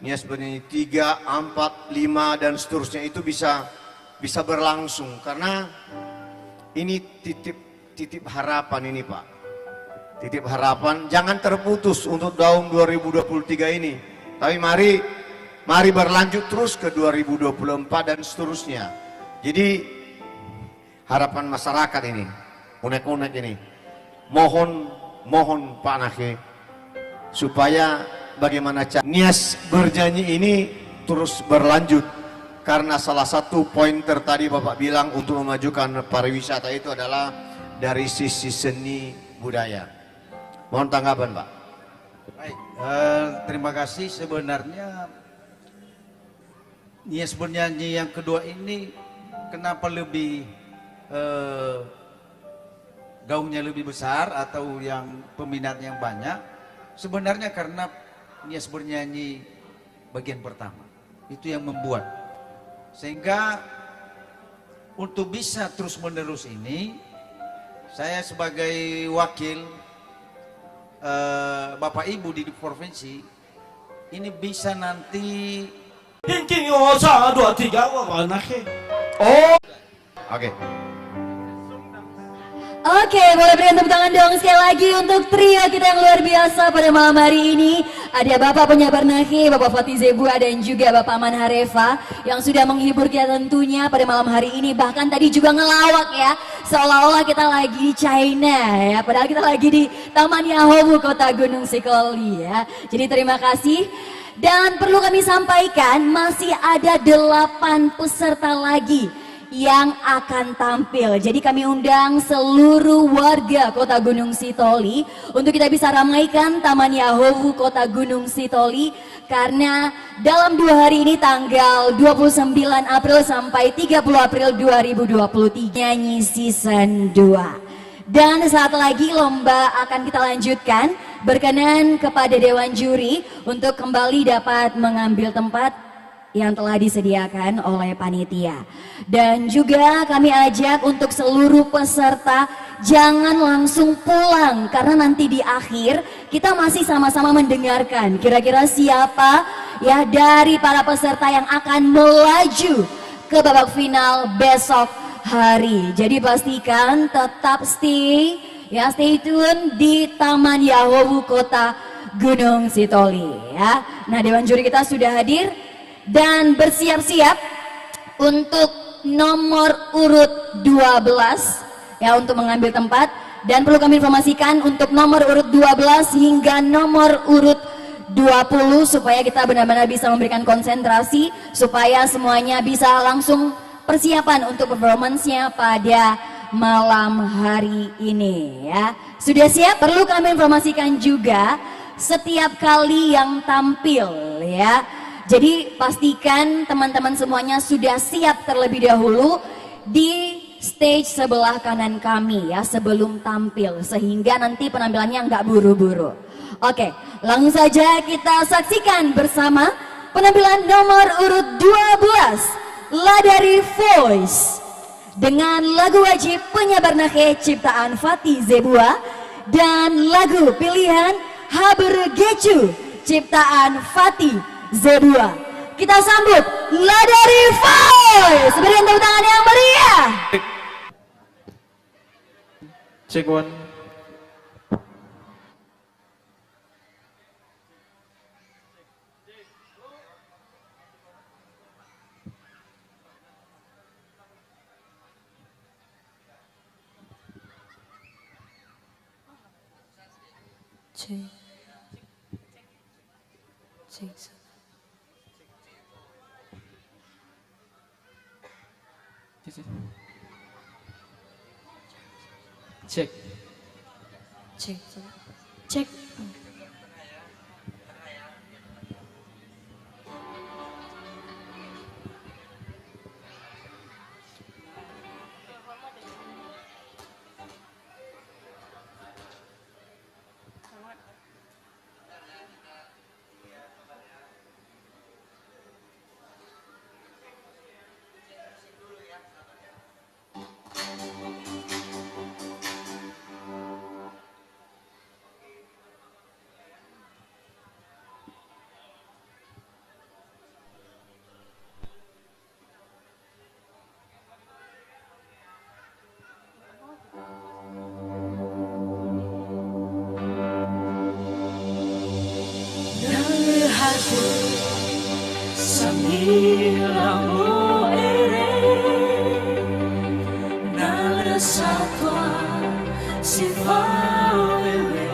Nias bernyanyi tiga, empat, lima, dan seterusnya itu bisa, bisa berlangsung. Karena ini titip, titip harapan ini, Pak. Titip harapan, jangan terputus untuk tahun dua ribu dua puluh tiga ini. Tapi mari, mari berlanjut terus ke dua ribu dua puluh empat dan seterusnya. Jadi, harapan masyarakat ini, unek-unek ini. Mohon, mohon Pak Nakhe, supaya bagaimana ca-, Nias bernyanyi ini terus berlanjut. Karena salah satu pointer tadi Bapak bilang untuk memajukan pariwisata itu adalah dari sisi seni budaya. Mohon tanggapan, Pak. Baik, eh, terima kasih. Sebenarnya Nias bernyanyi yang kedua ini kenapa lebih, eh, gaungnya lebih besar atau yang peminatnya yang banyak? Sebenarnya karena Nias bernyanyi bagian pertama. Itu yang membuat. Sehingga untuk bisa terus-menerus ini, saya sebagai wakil, eh, Bapak Ibu di provinsi, ini bisa nanti. Hingking, oh, sa, dua, tiga, wah, wah, nah, he. Oh. Oke. Oke, boleh berikan tepuk tangan dong sekali lagi untuk trio kita yang luar biasa pada malam hari ini. Ada Bapak Penyabar Nakhe, Bapak Fatih Zebua, dan juga Bapak Aman Harefa yang sudah menghibur kita tentunya pada malam hari ini. Bahkan tadi juga ngelawak ya, seolah-olah kita lagi di China ya, padahal kita lagi di Taman Yahowu, Kota Gunung Sitoli ya. Jadi terima kasih. Dan perlu kami sampaikan, masih ada delapan peserta lagi yang akan tampil. Jadi kami undang seluruh warga Kota Gunung Sitoli untuk kita bisa ramaikan Taman Yahowu Kota Gunung Sitoli. Karena dalam dua hari ini, tanggal dua puluh sembilan April sampai tiga puluh April dua ribu dua puluh tiga, nyanyi season dua. Dan saat lagi lomba akan kita lanjutkan. Berkenan kepada Dewan Juri untuk kembali dapat mengambil tempat yang telah disediakan oleh panitia. Dan juga kami ajak untuk seluruh peserta, jangan langsung pulang, karena nanti di akhir kita masih sama-sama mendengarkan kira-kira siapa, ya, dari para peserta yang akan melaju ke babak final besok hari. Jadi pastikan tetap stay, ya, stay tune di Taman Yahowu Kota Gunung Sitoli, ya. Nah, Dewan Juri kita sudah hadir dan bersiap-siap untuk nomor urut dua belas, ya, untuk mengambil tempat. Dan perlu kami informasikan, untuk nomor urut dua belas hingga nomor urut dua puluh, supaya kita benar-benar bisa memberikan konsentrasi, supaya semuanya bisa langsung persiapan untuk performance-nya pada malam hari ini, ya. Sudah siap? Perlu kami informasikan juga, setiap kali yang tampil, ya. Jadi pastikan teman-teman semuanya sudah siap terlebih dahulu di stage sebelah kanan kami, ya, sebelum tampil, sehingga nanti penampilannya nggak buru-buru. Oke, langsung saja kita saksikan bersama penampilan nomor urut dua belas, Ladari Voice, dengan lagu wajib Penyabar Nakhe ciptaan Fati Zebua dan lagu pilihan Haber Gecu ciptaan Fati Zebua. Kita sambut Ladari Voice. Berikan tepuk tangan yang meriah. Cek one. Cek. Cek. Cek. Cek. Cek. Na lö hade sangila mo'ere, na lö satua si fao wewe.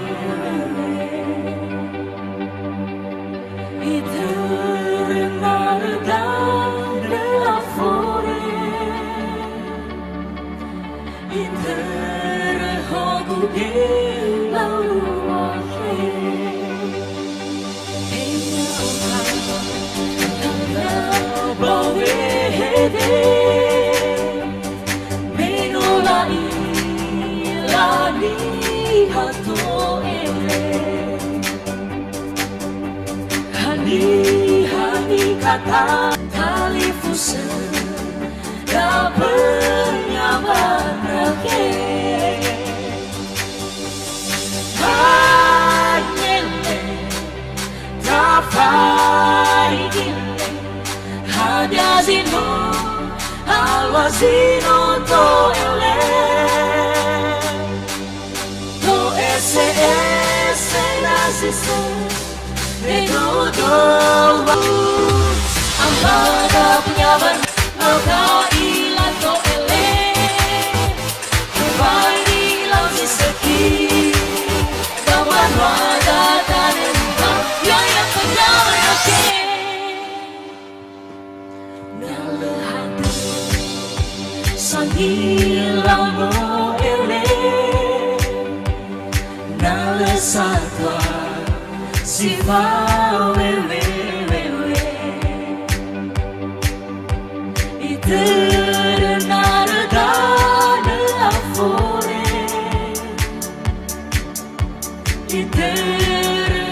Itörö na lö dandrö afore, itörö hogu gelau ruahe. Ena'ö ba wehede, me no la'ila niha to'ere. Haniha nikata talifusö da'ö penyabar Nakhe. Hanyele, tafaigile, hadia zi no alua zi no to'ele. To'ese'ese na si so, me dodo wa. Amada punya bar, no ka'ila to'ele. Tebai nilau zi sökhi, ba mbanua dada nerua, ya'ia khöda Nakhe. Na lö hade sangila mo'ere, na lö satua si fao wewe. Itörö narö danö afore. Itörö.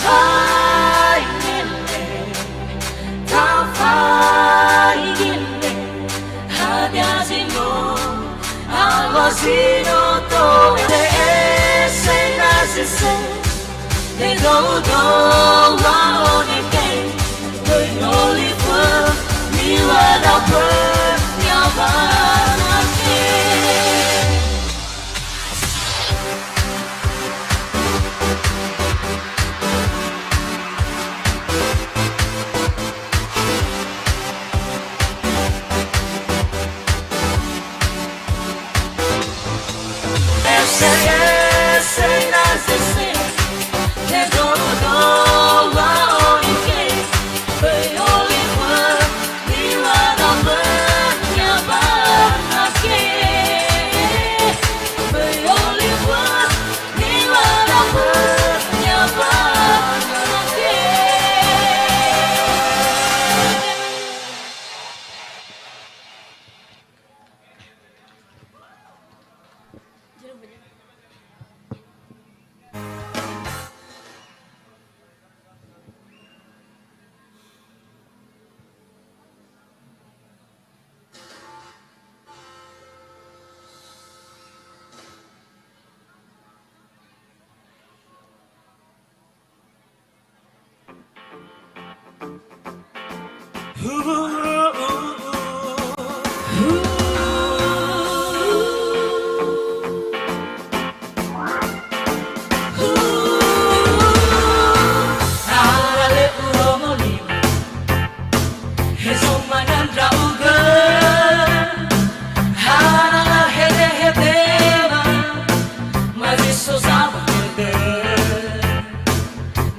Hai mele, tafaigele, hadia zi no, alua zi no to'ö, ese na zi se. Te dou dou wa'onike, böi oliwö, niŵa'ö da'ö, niŵa'ö anake. Hezo manö ndra'ugö, hana la'hede-hedema, ma zi so zawö dödö.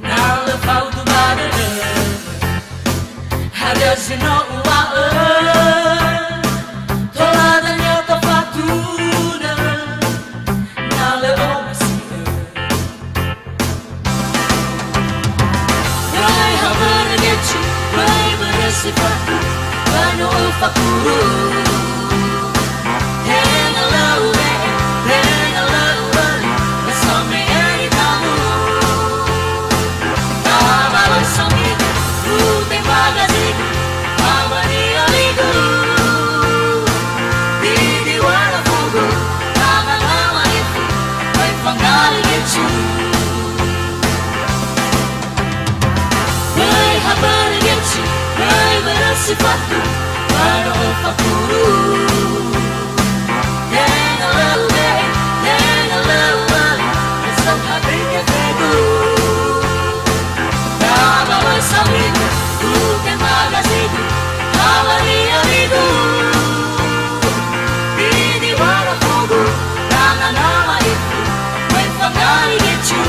Na lö faudu ba dödömö, hadia zi no uŵa'ö, tola dania tafatunö, na lö omasi'ö. Böi ha börö gecu, böi börö si fatu, ba no öfakuru. Tenga lö ube'e, tenga lö u'öli, ösame'e nitangu. Tabaloi samigu, utema gazigu, ba wa'alia ligu. Didi warafugu, tananga ma'ifu, böi fanggali gecu. Böi ha börö gecu, böi börö si fatu, ba no öfakuru. Tenga lö ube'e, tenga lö u'öli, esau hadöi gefegu. Tabaloi samigu, utema gazigu, ba wa'alia ligu. Didi warafugu, tananga ma'ifu, böi fanggali gecu.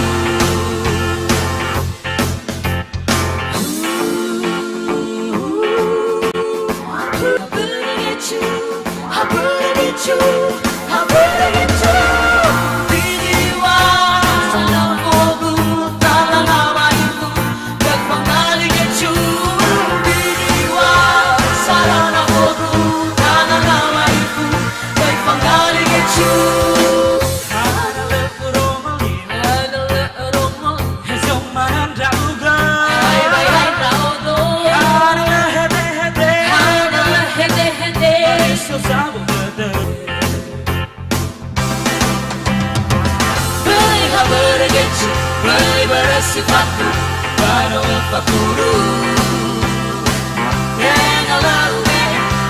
Böi ha börö gecu, böi börö si fatu, ba no öfakuru. Tenga lö ube'e,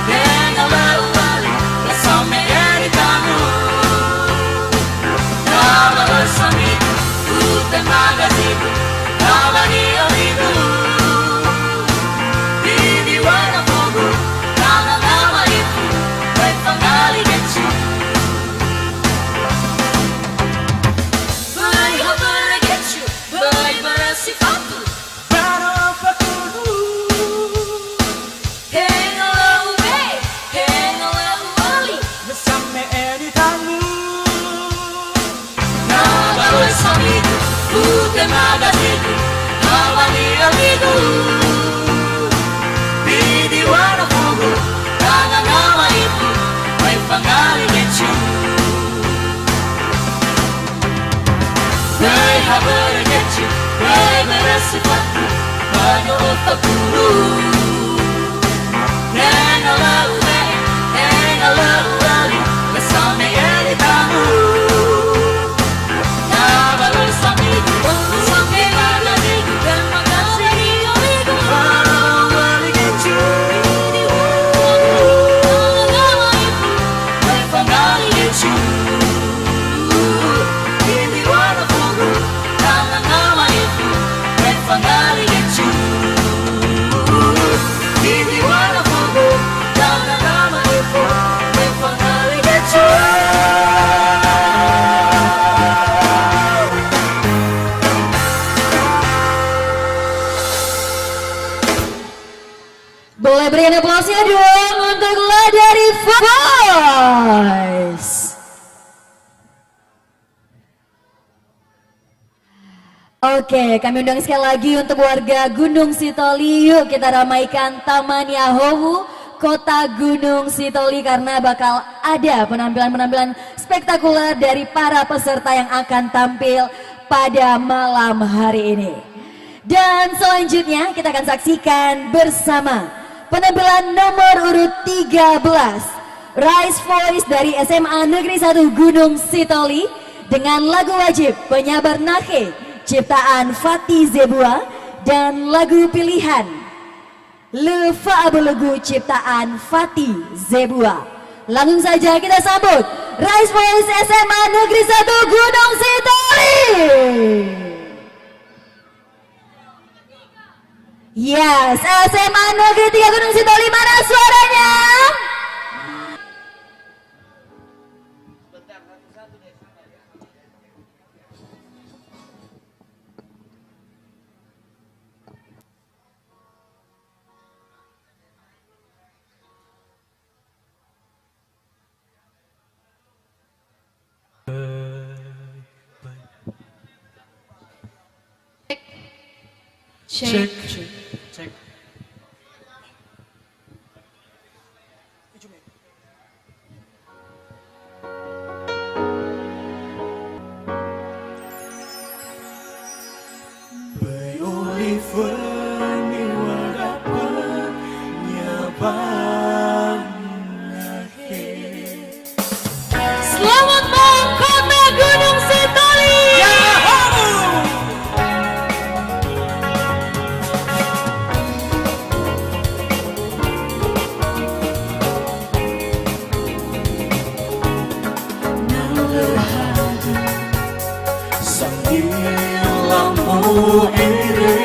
tenga lö u'öli, ösame'e nitangu. Tabaloi samigu, utema gazigu, ba wa'alia ligu. Didi warafugu, tananga ma'ifu, böi fanggali gecu. Böi ha börö gecu, böi börö si fatu, ba no öfakuru. Tenga lö ube'e, tenga lö u'öli, ösame'e nitangu. Tabaloi samigu, utema gazigu, ba wa'alia ligu. Boleh berikan aplausnya dong untuk La dari Voice. Oke, kami undang sekali lagi untuk warga Gunung Sitoli. Yuk kita ramaikan Taman Yahowu, Kota Gunung Sitoli, karena bakal ada penampilan-penampilan spektakuler dari para peserta yang akan tampil pada malam hari ini. Dan selanjutnya kita akan saksikan bersama penampilan nomor urut tiga belas, Rise Voice dari S M A Negeri satu Gunung Sitoli dengan lagu wajib Penyabar Nakhe ciptaan Fati Zebua dan lagu pilihan Le Fa'abölögu ciptaan Fati Zebua. Langsung saja kita sambut Rise Voice S M A Negeri satu Gunung Sitoli. Yes, S M A Negeri tiga Gunung Sitoli, mana suaranya? Cek. Cek. Cek. Böi olive niŵa'ö da'ö nyabana he. Selamat malam Kota Gunung Sitoli. Yahoo! Na lö hadia sangila mu'ere,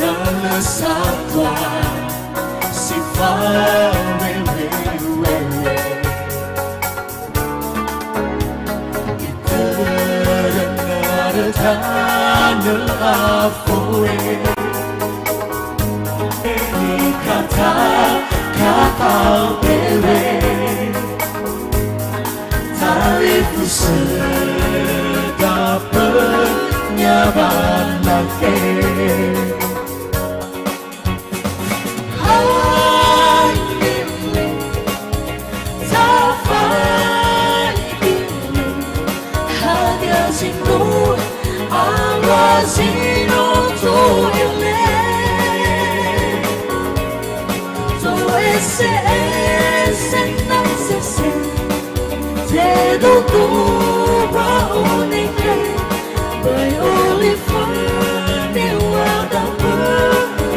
na lö satua si fa'awewe. Itörö ngarö tanö afoe. Nikata kata bewe. Talifusö da'ö nyabana he. Hai mele, tafaigi mele, hadia zi no, alua zi no to'ele. To'ese'ese na sese, tedodo wa'onekhe, böi olive niŵa'ö da'ö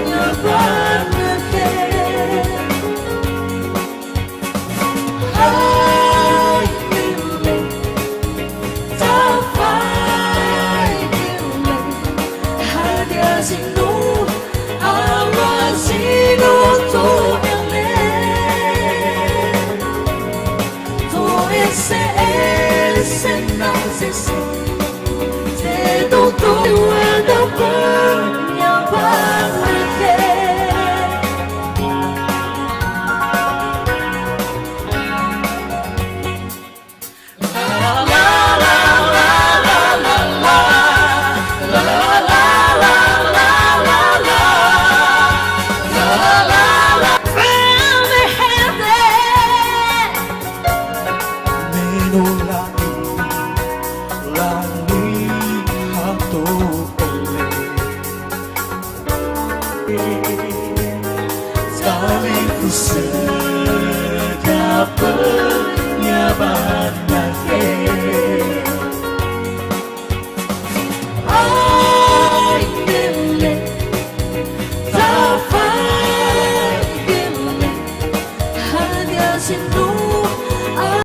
nyabana he. Hai mele, tafaigi mele, hadia zi no, alua zi no to'ele. To'ese'ese na sese,